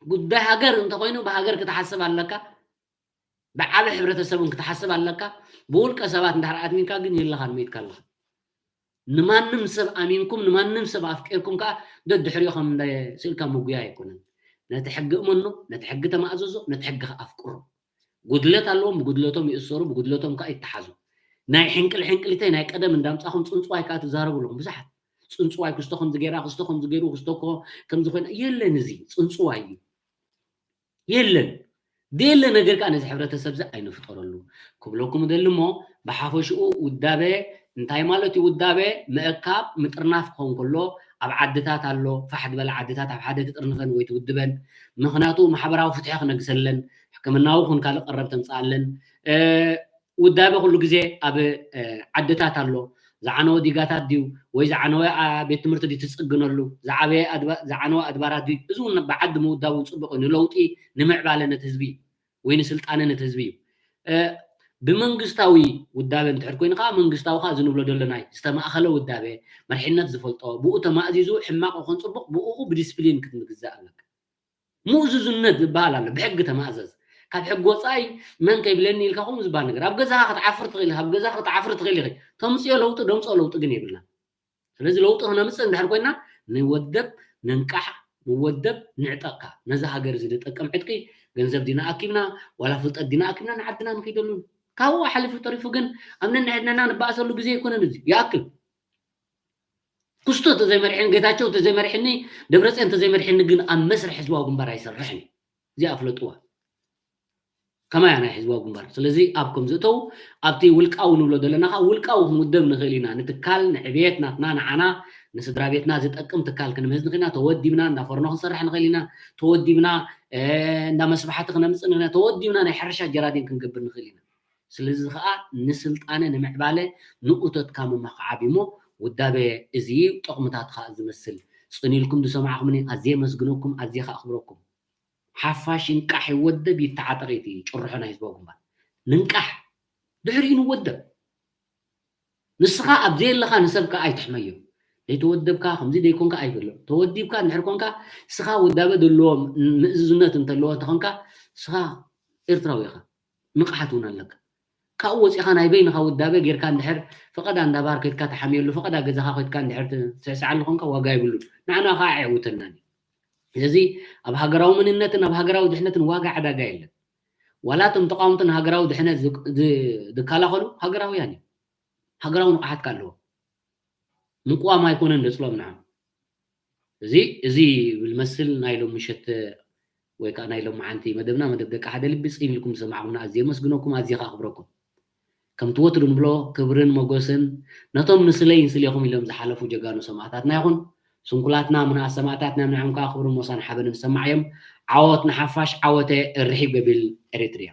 ጉዳይ ሃገር እንተኾይኑ ብሃገር ክትሓስብ ኣለካ፣ ብዓቢ ሕብረተሰብ እውን ክትሓስብ ኣለካ። ብውልቀ ሰባት እንድሕር ኣትሚንካ ግን የለኻን፣ መይትካ ኣለኻ። ንማንም ሰብ ኣሚንኩም፣ ንማንም ሰብ ኣፍቂርኩም ከኣ ደድሕሪኡ ከም እንደ ስእልካ ምጉያይ ኣይኮነን። ነቲ ሕጊ እመኖ፣ ነቲ ሕጊ ተማእዘዞ፣ ነቲ ሕጊ ከኣ ኣፍቅሮ። ጉድለት ኣለዎም፣ ብጉድለቶም ይእሰሩ፣ ብጉድለቶም ከኣ ይተሓዙ። ናይ ሕንቅል ሕንቅሊተይ ናይ ቀደም እንዳምጻኹም ጽንጽዋይ ከኣ ትዛረቡ ኣለኹም ብዙሓት። ጽንጽዋይ ክስቶ ከምዚ ገይራ፣ ክስቶ ከምዚ ገይሩ፣ ክስቶ እኮ ከምዚ ኮይና፣ የለን፣ እዚ ጽንጽዋይ እዩ። የለን። ደየለ ነገር ከኣ ነዚ ሕብረተሰብ እዚ ኣይንፍጠረሉ ክብለኩም እደሊ እሞ፣ ብሓፈሽኡ ውዳበ እንታይ ማለት እዩ? ውዳበ ምእካብ፣ ምጥርናፍ ክኸውን ከሎ፣ ኣብ ዓድታት ኣሎ፣ ፋሕ ዝበላ ዓድታት ኣብ ሓደ ትጥርንፈን ወይ ትውድበን። ምኽንያቱ ማሕበራዊ ፍትሒ ክነግሰለን፣ ሕክምናዊ ኩን ካልእ ቀረብ ተምጽኣለን። እ፣ ውዳበ ኩሉ ግዜ ኣብ፣ እ፣ ዓድታት ኣሎ። ዝዓነወ ዲጋታት ድዩ ወይ ዝዓነወ፣ ኣ፣ ቤት ትምህርቲ ድዩ ትጽግነሉ? ዝዓበየ ኣድባ-፣ ዝዓነወ ኣድባራት ድዩ? እዚ እውን ብዓዲ ምውዳብ እውን ጽቡቕ እዩ። ንለውጢ፣ ንምዕባለ ነቲ ህዝቢ ወይ ንስልጣነ ነቲ ህዝቢ እዩ። እ፣ ብመንግስታዊ ውዳበ እንድሕር ኮይኑ ከኣ መንግስታዊ ከኣ እዚ ንብሎ ዘለና እዩ። ዝተማእኸለ ውዳበ፣ መሪሕነት ዝፈልጦ፣ ብኡ ተማእዚዙ ሕማቕ ይኹን ጽቡቕ ብኡ ብዲስፕሊን ክትምግዛእ ኣለካ። ምእዙዝነት ዝበሃል ኣሎ፣ ብሕጊ ተማእዘዝ። ካብ ሕጊ ወጻኢ መን ከይብለኒ ኢልካ ከምኡ ዝበሃል ነገር። ኣብ ገዛኻ ክትዓፍር ትኽእል ኢኻ፣ ኣብ ገዛኻ ክትዓፍር ትኽእል ኢኺ። ተምጽኦ ለውጢ፣ ደምጽኦ ለውጢ ግን የብልናን። ስለዚ ለውጢ ክነምጽእ እንድሕር ኮይና ንወደብ፣ ንንቃሕ፣ ንወደብ፣ ንዕጠቕካ። ነዛ ሃገር እዚ ዝጠቅም ዕጥቂ፣ ገንዘብ ዲና ኣኪብና፣ ዋላ ፍልጠት ዲና ኣኪብና ንዓድና ንኸይደሉ። ካብኡ ሓሊፉ ተሪፉ ግን ኣብ ነንሕድነና ንባእሰሉ ግዜ ኣይኮነን እዚ። ይኣክል። ክስቶ እንተዘይመሪሕኒ፣ ጌታቸው እንተዘይመሪሕኒ፣ ደብረጽዮን እንተዘይመሪሕኒ ግን ኣብ መስርሕ ህዝባዊ ግንባር ኣይሰርሕን እዩ። እዚኣ ኣፍለጥዋ። ከማያ ናይ ህዝባዊ ግንባር። ስለዚ ኣብ ከም ዝእተው ኣብቲ ውልቃዊ ንብሎ ዘለና ከዓ ውልቃዊ ክንውደብ ንኽእል ኢና። ንትካል፣ ንዕቤት ናትና፣ ንዓና፣ ንስድራ ቤትና ዝጠቅም ትካል ክንምህዝ ንኽእል ኢና። ተወዲብና እንዳ ፈርኖ ክንሰርሕ ንኽእል ኢና። ተወዲብና፣ እ፣ እንዳ መስባሕቲ ክነምጽእ ንኽእል ኢና። ተወዲብና ናይ ሕርሻ ጀራዲን ክንገብር ንኽእል ኢና። ስለዚ ከዓ ንስልጣነ፣ ንምዕባለ ንእቶትካ ምምኽዓብ እዩ እሞ ውዳበ እዚ እዩ። ጥቕምታት ከዓ ዝመስል ጽን ኢልኩም ዝሰማዕኩምኒ ኣዝየ የመስግነኩም፣ ኣዝየ ከዓ ኣኽብረኩም። ሓፋሽ ይንቃሕ ይወደብ ይተዓጠቕ እዩ እቲ ጭርሖ ናይ ህዝባዊ ግንባር። ንንቃሕ፣ ድሕሪኡ ንወደብ። ንስኻ ኣብ ዘየለኻ ንሰብ ከኣ ኣይትሕመዮ። ዘይተወደብካ፣ ከምዚ ዘይኮንካ ኣይበሎ። ተወዲብካ እንድሕር ኮንካ፣ ንስኻ ውዳበ ዘለዎ ምእዙዝነት እንተለዎ እንተኾንካ፣ ንስኻ ኤርትራዊ ኢኻ። ንቕሓት እውን ኣለካ። ካብኡ ወጺኻ ናይ በይንኻ ውዳበ ጌርካ እንድሕር ፈቐዳ እንዳ ባር ከድካ ትሓምየሉ፣ ፈቐዳ ገዛኻ ከድካ እንድሕር ትስዕስዓሉ ኮንካ ዋጋ የብሉን። ንዓና ከኣ ኣየዕውተናን እዩ። ስለዚ ኣብ ሃገራዊ መንነትን ኣብ ሃገራዊ ድሕነትን ዋጋ ዕዳጋ የለን። ዋላ እቶም ተቃወምቲ ንሃገራዊ ድሕነት ዝ-፣ ዝ-፣ ዝከላኸሉ ሃገራውያን እዮም። ሃገራዊ ንቕሓት ከ ኣለዎም። ምቅዋም ኣይኮነን ዘጽልኦም ንዓም። እዚ፣ እዚ ይብል መስል ናይ ሎም ምሸት ወይ ከኣ ናይ ሎም መዓንቲ መደብና፣ መደብ ደቂ ሓደ ልቢ ጽን ኢልኩም ዝሰማዕኩምና ኣዝየ የመስግነኩም፣ ኣዝየ ከኣ ኣኽብረኩም። ከምቲ ወትሩ ንብሎ ክብርን ሞገስን ነቶም ንስለይ ንስሌኹም ኢሎም ዝሓለፉ ጀጋኑ ሰማእታትና ይኹን። ስንኩላትና ምንኣስ ሰማእታትና እዮም፣ ንዕኦም ከዓ ክብርን ሞሳን ሓበንን ዝሰማዕ እዮም። ዓወት ንሓፋሽ፣ ዓወተ ርሒብ ገቢል ኤሪትሪያ።